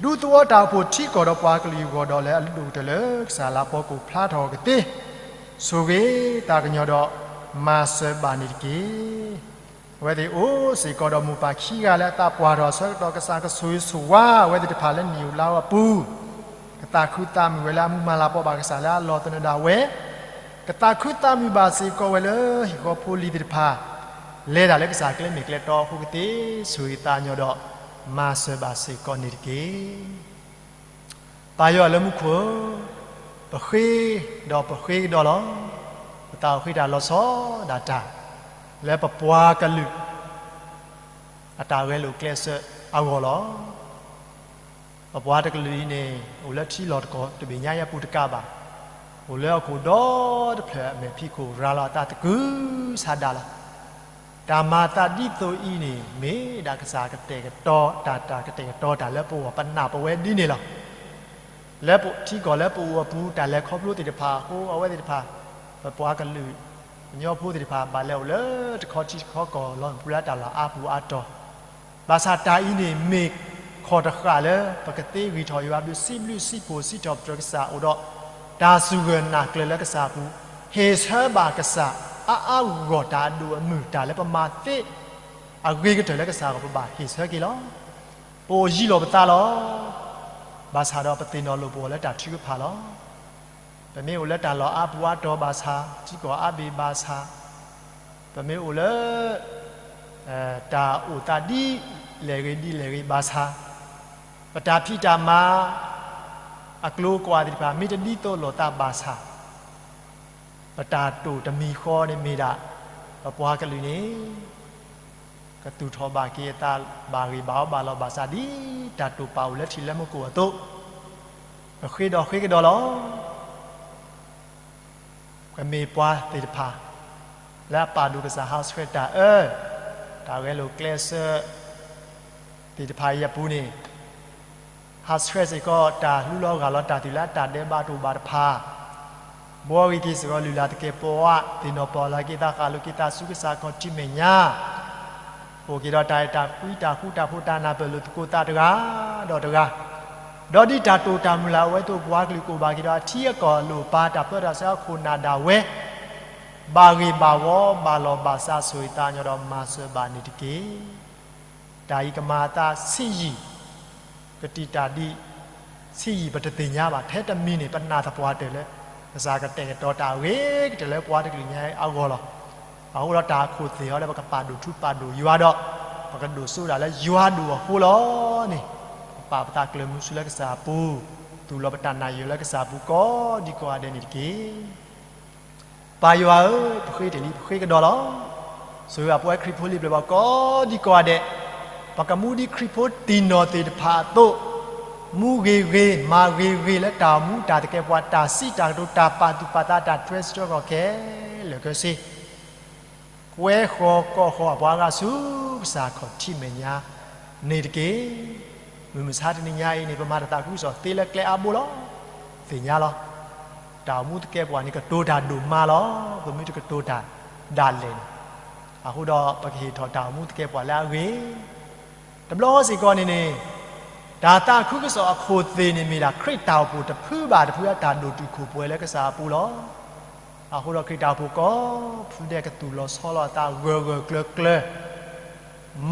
ဒူသဝီတၢ်အိၣ်ဖှိၣ်ထံကီၢ်ဒီးပှၤကလုာ်အဂီၢ်ဒီး လၢအလုၢ်ဒိၣ်ကတၢၢ်လၢကစၢ်လၤကပီၤကအိၣ်ဖျါထီၣ်ကသ့ ဆိၣ်ဂ့ၤသးကညီၤဒီးမၤစၢၤဘၣ်န့ၣ်တက့ၢ်. အဝဲသ့ၣ်အိၣ်စ့ၢ်ကီးဒီးမိၢ်ပၢ်ခံဂၤလၢအသးပှၢ်ထီၣ်အဆၢကတီၢ် ကစၢ်ကဆိၣ်ဂ့ၤဆိၣ်ဝါအဝဲသ့ၣ်တဖၣ်လၢနံၣ်ဧိၤလါဧိၤအပူၤ, ကသးခုသးမုာ်ဝဲလၢအမူမၤလၤကပီၤဘၣ်ကစၢ်လၢအလီၤသနၢၣ်ဒၣ်ဝဲ, ကသးခုသးမုာ်ဘၣ်စ့ၢ်ကီးဝဲလၢဟံၣ်ဃီဖိလံၤသ့ၣ်တဖၣ် လဲၤတၢ်လၢကစၢ်ကျဲမ့ၢ်ကျဲတီအဃိကသ့ ဆိၣ်ဂ့ၤသးညီဒီး မၤစၢၤဘၣ်စ့ၢ်ကီးန့ၣ်တက့ၢ်. ပၢ်ယွၤလၢမူခိၣ်ဧၢ, ပဃ့ဒီးပဃ့ကဒီးလီၤ. ပသးအိၣ်ဃ့တၢ်လီၤဆီဒၣ်တၢ် လၢပပှၤကလုာ် အတၢ်ဂဲၤလိာ်ကျဲးစၢးအဂီၢ်လီၤ. ပပှၤတကလုာ်အံၤန့ၣ် အိၣ်လၢထံလီၢ်တကီၢ်တဘ့ၣ်ညါအံၤအပူၤတကးဘၣ်, အိၣ်လၢဟီၣ်ခိၣ်ဒီတဖျၢၣ်အမဲာ်ဖံးခိၣ်ရၤလီၤအသးသကုၤဆးဒးလီၤ. တၢ်မၤအသးဒ်သိးအံၤန့ၣ် မ့ၢ်ဒၣ်ကစၢ်ကတဲာ်ကတီၤတၢ် တၢ်ကတဲာ်ကတီၤတၢ်လၢပဂီၢ်ပနၢ်ပဝဲဒ်န့ၣ်လီၤ. လၢပထံကီၢ်လၢပအိၣ်အပူၤ တၢ်လဲၤခီဖျိသ့ၣ်တဖၣ်အဃိ အဝဲသ့ၣ်တဖၣ် ပပှၤကလုာ် ကညီဖိသ့ၣ်တဖၣ် ဘၣ်လဲၤအိၣ်လၢတခီထံတခီကီၢ်လီၤ ပူၤလၢတၢ်လီၢ်အါပူၤအါတီၤ, ဘၣ်ဆၣ်တၢ်အံၤန့ၣ် မ့ၢ်ခီၣ်တဃာ်လၢ ပကသ့ဂံၢ်ထီၣ်ယွၤဘျုး စံးဘျုးစံးဖှိၣ်စံးထီၣ်ပတြၢၤကစၢ်အိၣ်ဒီး တၢ်စူၢ်ဂၢၢ်နာ်ကျၢၤလၢကစၢ်အပူၤ, ဟ့ၣ်ဆၢဘၣ်ကစၢ် အါအါဂီၢ်ဂီၢ် တၢ်အဒိၣ်အမုၢ် တၢ်လၢပမၤသ့ အဂ့ၤကတၢၢ်လၢကစၢ်အဂီၢ် ပဘၣ်ဟ့ၣ်ဆၢက့ၤလီၤ. ပအိၣ်ယံၤလီၤပသးလီၤ. ဘၣ်ဆၣ်ဒီးပသ့ၣ်နီၣ်လိာ်ပဂီၢ်လၢတၢ်ထုကဖၣ်လီၤ. ပမ့ၢ်အိၣ်လၢတၢ်လီၢ်အါပူၤအါတီၤဘၣ်ဆၣ်, ထံကီၢ်အါဘ့ၣ်ဘၣ်ဆၣ်, ပမ့ၢ်အိၣ်လၢ တၢ်အိၣ်သးဒ်လဲၣ်ဂ့ၤဒ်လဲၣ်ဂ့ၤဘၣ်ဆၣ်, ပတၢ်ဖံးတၢ်မၤ အကျိၤအကွာ်သ့ၣ်တဖၣ် မ့ၢ်တဒ်သိးလိာ်သးဘၣ်ဆၣ်, ပတၢ်တိာ်တမံၤဃီန့ၣ်မ့ၢ်ဒၣ် ပပှၤကလုာ်န့ၣ် ကသူၣ်ထီၣ်ဘၣ်က့ၤအသး ဘၣ်ဂ့ၢ်ဘၣ်အီဘၣ်လီၤဘၣ်စး ဒ်တၢ်တိာ်ပာ်အိၣ်လၢထံးလၢမူခိၣ်အသိး, ပဃ့ဒီးဃ့ကဒီးလီၤ. ပမ့ၢ်ပှၤသ့ၣ်တဖၣ် လၢအပာ်ဒိၣ်ကစၢ်ဟးဆှဲးတၢ်အၢ, တၢ်ဂဲၤလိာ်ကျဲးစၢး သ့ၣ်တဖၣ်အံၤအပူၤန့ၣ် ဟးဆှဲးစ့ၢ်ကီး တၢ်လူလီၤဂၢ်လီၤတၢ်သ့ၣ်လၢအတၢ်ဒဲးဘးတအိၣ်ဘၣ်တဖၣ်, ဘှီဂ့ၤက့ၤစ့ၢ်ကီးလုၢ်လၢ်သကဲးပဝး, သ့ၣ်နီၣ်ပီၢ်လၢက့ၤသးဃၣ်လိာ်က့ၤသးဆူကစၢ်ခီၣ်ထံးမဲာ်ညါ, အိၣ်က့ၤဒီးတၢ်အဲၣ်တၢ်ကွံ တၢ်ဃူတၢ်ဖိး တၢ်နၢ်ပၢၢ်လိာ်သကိးသးတဂၤဒီးတဂၤ, ဒီးဒ်တၢ်တိာ်တၢ်မုၢ်လၢ်အဝဲသ့ၣ်ပှၤကလုာ်ကအိၣ်ဘၣ်က့ၤဒီး အထံအကီၢ်အလိၣ်ပာ် တၢ်ပၢတၢ်ဆှၢအခိၣ်နၢ်ဒၣ်ဝဲ ဘၣ်ဂ့ၢ်ဘၣ်ဝီဘၣ်လီၤဘၣ်စး ဆိၣ်ဂ့ၤသးညီဒီးမၤစၢၤဘၣ်န့ၣ်တက့ၢ်. တၢ်အံၤကမၤအသးဆံးယံာ်, ကတံာ်တၢ်ဒ်ဆံးယံာ်ပတသ့ၣ်ညါဘၣ်, ထဲတမံၤန့ၣ် ပနာ်သပှၢ်တၢၢ်လၢ ကစၢ်ကတဲာ်ကတီၤတၢ်အဂ့ၤကတၢၢ်လၢပှၤတကလုာ်ညါအံၤအဂီၢ်လီၤ. အဃိဒီးတၢ်အခိၣ်သ့ၣ်အီၤလၢပကပာ်ဒိၣ်ထူပာ်ဒိၣ်ယွၤဒီး ပကဒိၣ်စိဒၣ်လၢယွၤဒိၣ်အဃိလီၤန့ၣ်, ပပာ်ပသးကျၢၤမူဆူလၢကစၢ်အပူၤ, သူၣ်လီၤပတၢ်နာ်ယွၤလၢကစၢ်အပူၤကိးဒံကိးဂၤဒဲးန့ၣ်တက့ၢ်. ပၢ်ယွၤဧၢ, ပဃ့တ့ၢ်လံ ပဃ့ကဒီးလီၤ. ဆိၣ်ဂ့ၤအပှၤခရံာ်ဖိလံၤပျၢၤဘၣ်ကိးဒံကိးဂၤဒဲး, ပကမူဒ်ခရံာ်ဖိတံၢ်နီၢ်သ့ၣ်တဖၣ်အသိး, မူဂ့ၤဂ့ၤ မၤဂ့ၤဂ့ၤလၢတၢ်အိၣ်မူတၢ်သကဲးပဝး တၢ်စံးတၢ်ကတိၤ တၢ်ပာ်သူၣ်ပာ်သး တၢ်ထွဲစၢဃီၤခဲလၢာ်ခဲဆ့ ကွဲဃီၤကိးဃီၤအပှၤဂၤဆူကစၢ်ခီၣ်ထံးမဲာ်ညါန့ၣ်တက့ၢ်. မုၢ်မဆါတနံၤညါအံၤန့ၣ် ပမၤတၢ်သးခုကစီၣ်သ့လၢကျဲအါဘိလီၤ. သ့ၣ်ညါလီၤ. တၢ်အိၣ်မူသကဲးပဝးန့ၣ် ကတိၤတၢ်ဒိၣ်မးလီၤ. ပမ့ၢ်တကတိၤတၢ်ဒၣ်လဲာ်န့ၣ်, အဃိဒီးပကဟ့ၣ်ထီၣ်တၢ်အိၣ်မူသကဲးပဝးလၢအဂ့ၤ တဘျီဃီစ့ၢ်ကီးန့ၣ်န့ၣ်, တၢ်သးခုကစီၣ်အခိၣ်သ့ၣ်န့ၣ်မ့ၢ်ဒၣ် ခရံာ်တၢ်အိၣ်ဖှိၣ်တဖုဘၣ်တဖုအတၢ်ဒိၣ်တုာ်ခိၣ်ပှဲၤလၢကစၢ်အပူၤလီၤ. အဃိဒီးခရံာ်တၢ်အိၣ်ဖှိၣ်ကိးဖုဒဲးကသူၣ်လီၤဆီလီၤအသးဂၢၢ်ဂၢၢ်ကျၢၤကျၢၤ,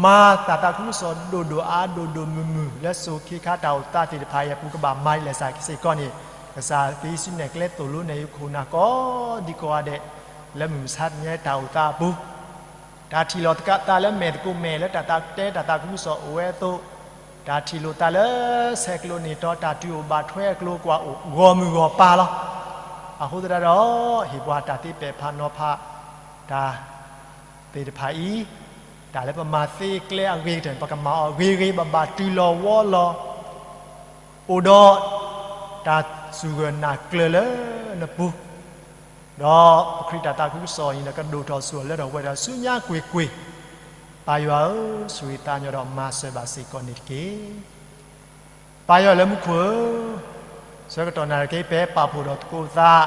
မၤတၢ်သးခုကစီၣ်ဒိၣ်ဒိၣ်အါဒိၣ်ဒိၣ်မုၢ်မုၢ် လၢစိၤခ့ခါတၢ်အိၣ်သးသ့ၣ်တဖၣ်အံၤအပူၤ ကဘၣ်မၤဒ်လဲၣ်စ့ၢ်ကီးန့ၣ်, ကစၢ်က့ၤဆူနဲၣ်ကျဲသိၣ်လိနဲၣ်ယုခိၣ်နၢ်ကိးဒံကိးဂၤဒဲး လၢမုၢ်မဆါတနံၤညါတၢ်အိၣ်သးအပူၤ တၢ်ထံၣ်လိာ်သးလၢမဲာ်သကိးမဲာ်လၢတၢ်သးကတဲတၢ်သးခုကစီၣ်အိၣ်ဝဲအသိး, တၢ်ထံၣ်လိာ်သးလၢဆဲးကျိးန့ၢ်တီ တၢ်တုၤအိၣ်ဘၣ်ထွဲအကျိၤအကွာ်အိၣ်ဂီၢ်မုၢ်ဂီၢ်ပၤလီၤ. အဃိသတးဒီး ဟ့ၣ်ပှၤတၢ်သ့ပဲာ်ဖးနီၤဖး တၢ်သ့ၣ်တဖၣ်အံၤ, တၢ်လၢပမၤသ့ကျဲအဂ့ၤကတၢၢ်န့ၣ် ပကမၤအီၤဂ့ၤဂ့ၤဘၣ်ဘၣ်တုၤလီၤဝီလီၤ အိၣ်ဒီးတၢ်စူၢ်ဂၢၢ်နာ်ကျၢၤလၢနပူၤ, ဒီးပခရံာ်တၢ်သးခုကစီၣ်အံၤန့ၣ် ကဒိၣ်ထီၣ်စိၢ်အီၤလၢထီၣ်ပှဲၤထီၣ်ဆူညါကွ့ၢ်ကွ့ၢ်, ပၢ်ယွၤဧၢ, ဆိၣ်ဂ့ၤသးညီဒီးမၤစၢၤဘၣ်စ့ၢ်ကီးန့ၣ်တက့ၢ်. ပၢ်ယွၤလၢမူခိၣ်ဧၢ, ဆၢကတီၢ်နၣ်ရံၣ်က့ ပဟဲပာ်ဖှိၣ်ဒီးသကိးပသး,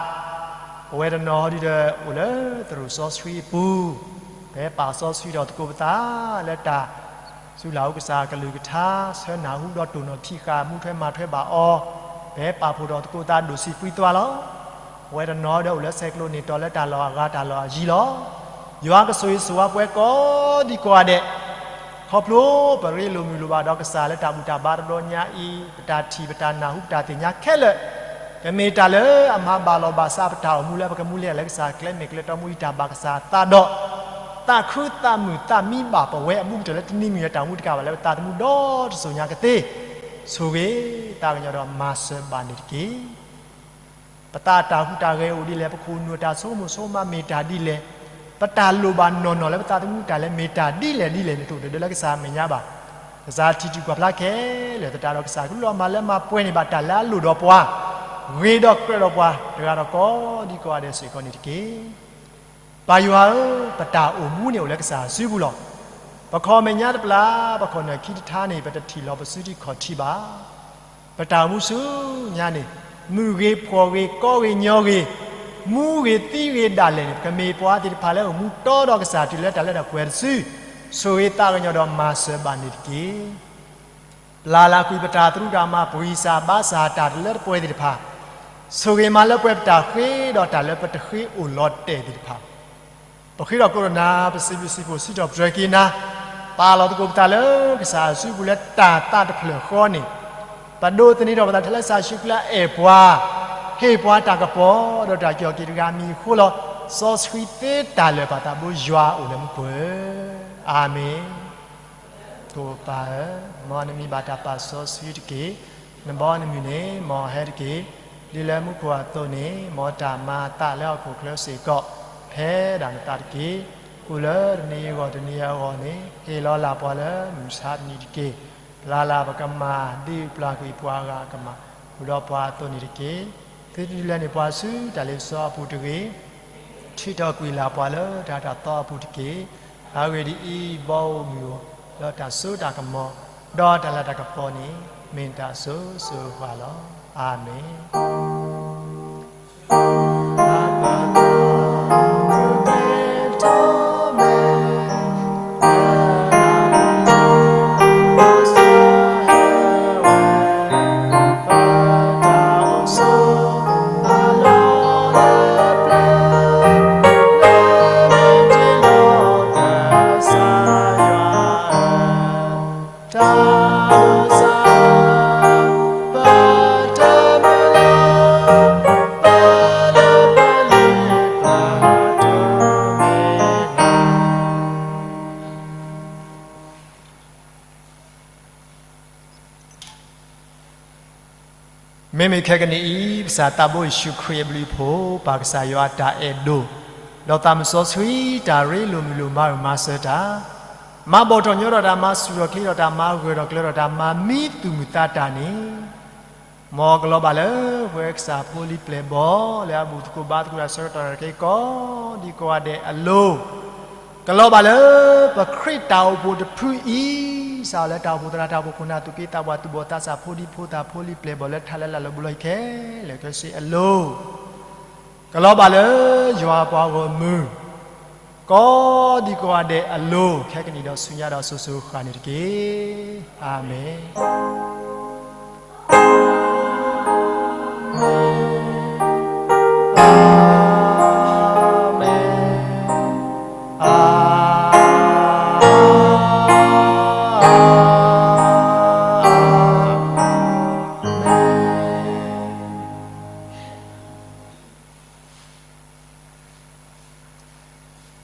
ပဝဲတနီၤဒ်ဒီး အိၣ်လၢသရိာ်စီဆှံအပူၤ, ပဟဲပာ်စီဆှံဒီးသကိးပသး လၢတၢ် စူၢ်လၢ်အိၣ်ကစၢ်အကလုၢ်ကထါ, ဆၢနၢ်ဟူဒီးတိၢ်နီၣ်ထံဃာ် မူထွဲမၤထွဲဘၣ်အီၤ, ပဟဲပာ်ဖှိၣ်ဒီးသကိးပသးဒိၣ်ဆံးပှံၤသွါလီၤ. ပဝဲတနီၤဒီးအိၣ်လၢဆဲးကျိးန့ၢ်တီၤလၢတၢ်လီၢ်အဂၤတၢ်လီၢ်အယံၤလီၤ. ယွၤကဆိၣ်ဂ့ၤဆိၣ်ဝါပှၤကိးဒံကိးဂၤဒဲး, ခီဖျိပရ့လိာ်မုာ်လိာ်ဘၣ်ဒီးကစၢ်လၢတၢ်ဘူၣ်တၢ်ဘါတဘျီညါအံၤ, ပတၢ်ထံၣ်ပတၢ်နၢ်ဟူပတၢ်သ့ၣ်ညါခဲလၢာ်, ကမ့ၢ်တၢ်လၢအမၤဘၣ်လီၤဘၣ်စးပတၢ်အိၣ်မူလၢပကမူလၢ်လၢကစၢ်ကျဲမ့ၢ်ကျဲတီမူအံၤတၢ်ဘၣ်ကစၢ်အသးဒီး သးခုသးမုာ်သးမံဘၣ်ပဝဲအမူကတၢၢ်လၢတနံၤမံၤလၢတၢ်မူတကးဘၣ် လၢပသးသမူဒီတစိၤညါကသ့, ဆိၣ်ဂ့ၤသးကညီၤဒီးမၤစၢၤဘၣ်န့ၣ်တက့ၢ်. ပသးတၢ်ဟူးတၢ်ဂဲၤအိၣ်ဒ်လဲၣ်, ပခိၣ်နူာ်တၢ်ဆိကမိၣ်ဆိကမးမ့ၢ်တၢ်ဒ်လဲၣ်, ပတၢ်လိၣ်ဘၣ်နီၢ်နီၢ်လၢပသးသမူတၢ်လဲၤမ့ၢ်တၢ်ဒ်လဲၣ်ဒ်လဲၣ်န့ၣ် တအိၣ်တဒၢလၢကစၢ်အမဲာ်ညါဘၣ်. ကစၢ်ထံၣ်တုၤကွၢ်ဖျါခဲလၢာ်သတးဒီး ကစၢ်ကလူးလီၤမၤလၢမၤပှဲၤန့ၢ်ဘၣ်တၢ်လၢအလိၣ်ဒီးပှၤ, ဂ့ၤဒီးကြၢးဒီးပှၤတဂၤဒီးကိးဒံကိးဂၤဒဲးစ့ၢ်ကီးန့ၣ်တက့ၢ်. ပၢ်ယွၤဧၢ, ပတၢ်အိၣ်မူန့ၣ်အိၣ်လၢကစၢ်အစုပူၤလီၤ. ပခီၣ်မဲာ်ညါတပျၢ်, ပခီၣ်နၢၣ်ခံတထါန့ၣ် ပတထံၣ်လီၤပစုထံခီၣ်ထံဘၣ်. ပတၢ်အိၣ်မူဆူညါန့ၣ် မုၢ်ဂ့ၤဖှီၣ်ဂ့ၤကီဂ့ၤညီဂ့ၤ, မူဂ့ၤသံဂ့ၤဒၣ်လဲာ်န့ၣ် ပကမ့ၢ်ပှၤသ့ၣ်တဖၣ်လၢအိၣ်မူတီဒီးကစၢ်တုၤလၢတၢ်လၢတၢ်ပှဲၤတစု, ဆိၣ်ဂ့ၤသးကညီၤဒီးမၤစၢၤဘၣ်န့ၣ်တက့ၢ်. ပျၢ်လၢကွံာ်ပတၢ်သရူးတၢ်ကမၣ် ပှံၢ်စၢ်ဘါစၢ်တၢ်တလၢတပှဲၤသ့ၣ်တဖၣ်, ဆိၣ်ဂ့ၤမၤလၢပှဲၤပတၢ်ဃ့ဒီးတၢ်လၢပတဃ့အိၣ်လီၤတဲာ်သ့ၣ်တဖၣ်, ပဃ့ထီၣ်ကိးဒီးနၤ, ပစံးဘျုးစံးဖှိၣ်စံးထီၣ်ပတြၢၤက့ၤနၤ, ပာ်လီၤသကိးပသးလၢကစၢ်အစုပူၤလၢတၢ်သးတဖျၢၣ်ဃီန့ၣ်, ပဒိးသန့ၤထီၣ်ပသးထဲလၢကစၢ်ယ့ၣ်ၡူးခရံာ်အအဲၣ်ပှၤ, ဟ့ၣ်ပှၤတၢ်ကပီၤဒီးတၢ်ကီၤက့ၤတဂၤအမံၤအဃိလီၤ. စီဆှံသ့တၢ်လၢာ်ပာ်သးဘိယွၤအိၣ်လၢမူခိၣ်ဧၢ, အၤမ့ၣ်. ကိၣ်ပၢ်ဧၢ, မ်နမံၤဘၣ်တၢ်ပာ်စီဆှံတက့ၢ်. နဘီနမုၢ်န့ၣ် မ်အဟဲတက့ၢ်. ဒ်လၢမူခိၣ်အသိးန့ၣ်, မ်တၢ်မၤအသးလၢဟီၣ်ခိၣ်ချၢစ့ၢ်ကီး ဖဲဒၣ်နသးတက့ၢ်. အိၣ်လၢတနံၤအဂီၢ်တနံၤအဂီၢ်န့ၣ်, ဟ့ၣ်လီၤလၢ်ပှၤလၢမုၢ်ဆါတနံၤတက့ၢ်. ပျၢ်လၢ်ပကမၢ်ဒ်ပျၢ်ကွံာ်ပှၤအဂၤအကမၢ်, အိၣ်ဒီးပှၤအသိးန့ၣ်တက့ၢ်. သုတဒုးလဲန့ၢ်ပှၤဆူတၢ်လ့ပစီအပူၤတဂ့ၤ. ထုးထီၣ်ကွံာ်လၢ်ပှၤလၢတၢ်တၢ်သီအပူၤတက့ၢ်. အဂ့ၢ်ဒ်အံၤ, ဘီဧိၤမုၢ်ဧိၤ, ဒီးတၢ်စိတၢ်ကမီၤ, ဒီးတၢ်လၤတၢ်ကပီၤန့ၣ်, မ့ၢ်တၢ်စိၤစိၤဃၣ်ဃၣ်လီၤ. အၤမ့ၣ်. မ့မ့ၢ်ခဲကနံၣ်အံၤ, ကစၢ်သးဘိယ့ၣ်ၡူးခရံာ်အဘျုးအဖှိၣ်, ပၢ်ကစၢ်ယွၤအတၢ်အဲၣ်ဒိၣ်, ဒီးသးမုၢ်စီဆှံ တၢ်ရ့လိာ်မုာ်လိာ်မၤဂၢၢ်မၤစၢၤတၢ်, မၤဘီၣ်ထီၣ်ညီထီၣ်တၢ်, မၤဆူၣ်ထီၣ်ချ့ထီၣ်တၢ်, မၤဂၢၢ်ထီၣ်ကျၢၤထီၣ်တၢ်, မၤမံသူၣ်မုာ်သးတၢ်န့ၣ်, မ်ကလီၤဘၣ်လၢပဝဲကစၢ်ဖိလံၤပျဲၢ်ဘီၣ်လၢအဘူၣ်သကိးဘါသကိးတၢ်ဆၢကတီၢ်တက့ၢ် ကိးဒံကိးဂၤဒဲးအလိၤ, ကလီၤဘၣ်လၢပခရံာ်တၢ်အိၣ်ဖှိၣ်တဖုအံၤ, စးလၢတၢ်အိၣ်ဖှိၣ်သရၣ်, တၢ်အိၣ်ဖှိၣ်ခိၣ်နၢ်, သူၣ်က့သးပှၢ်, သူၣ်ဘီၣ်သးစၢ်, ဖိဒံဖိသၣ်, ဖိလံၤပျဲၢ်ဘီၣ်လၢထးလၢလာ်လၢာ်ဘူၣ်လီၢ်ဟံၣ်ခဲလၢာ်ခဲဆ့အလိၤ, ကလီၤဘၣ်လၢယွၤပှၤဂီၢ်မုၢ် ကိးဒံကိးဂၤဒဲးအလိၤ, ခဲကနံၣ်ဒီးဆူညါဒီးစိၤစိၤဃၣ်ဃၣ်န့ၣ်တက့ၢ်. အၤမ့ၣ်.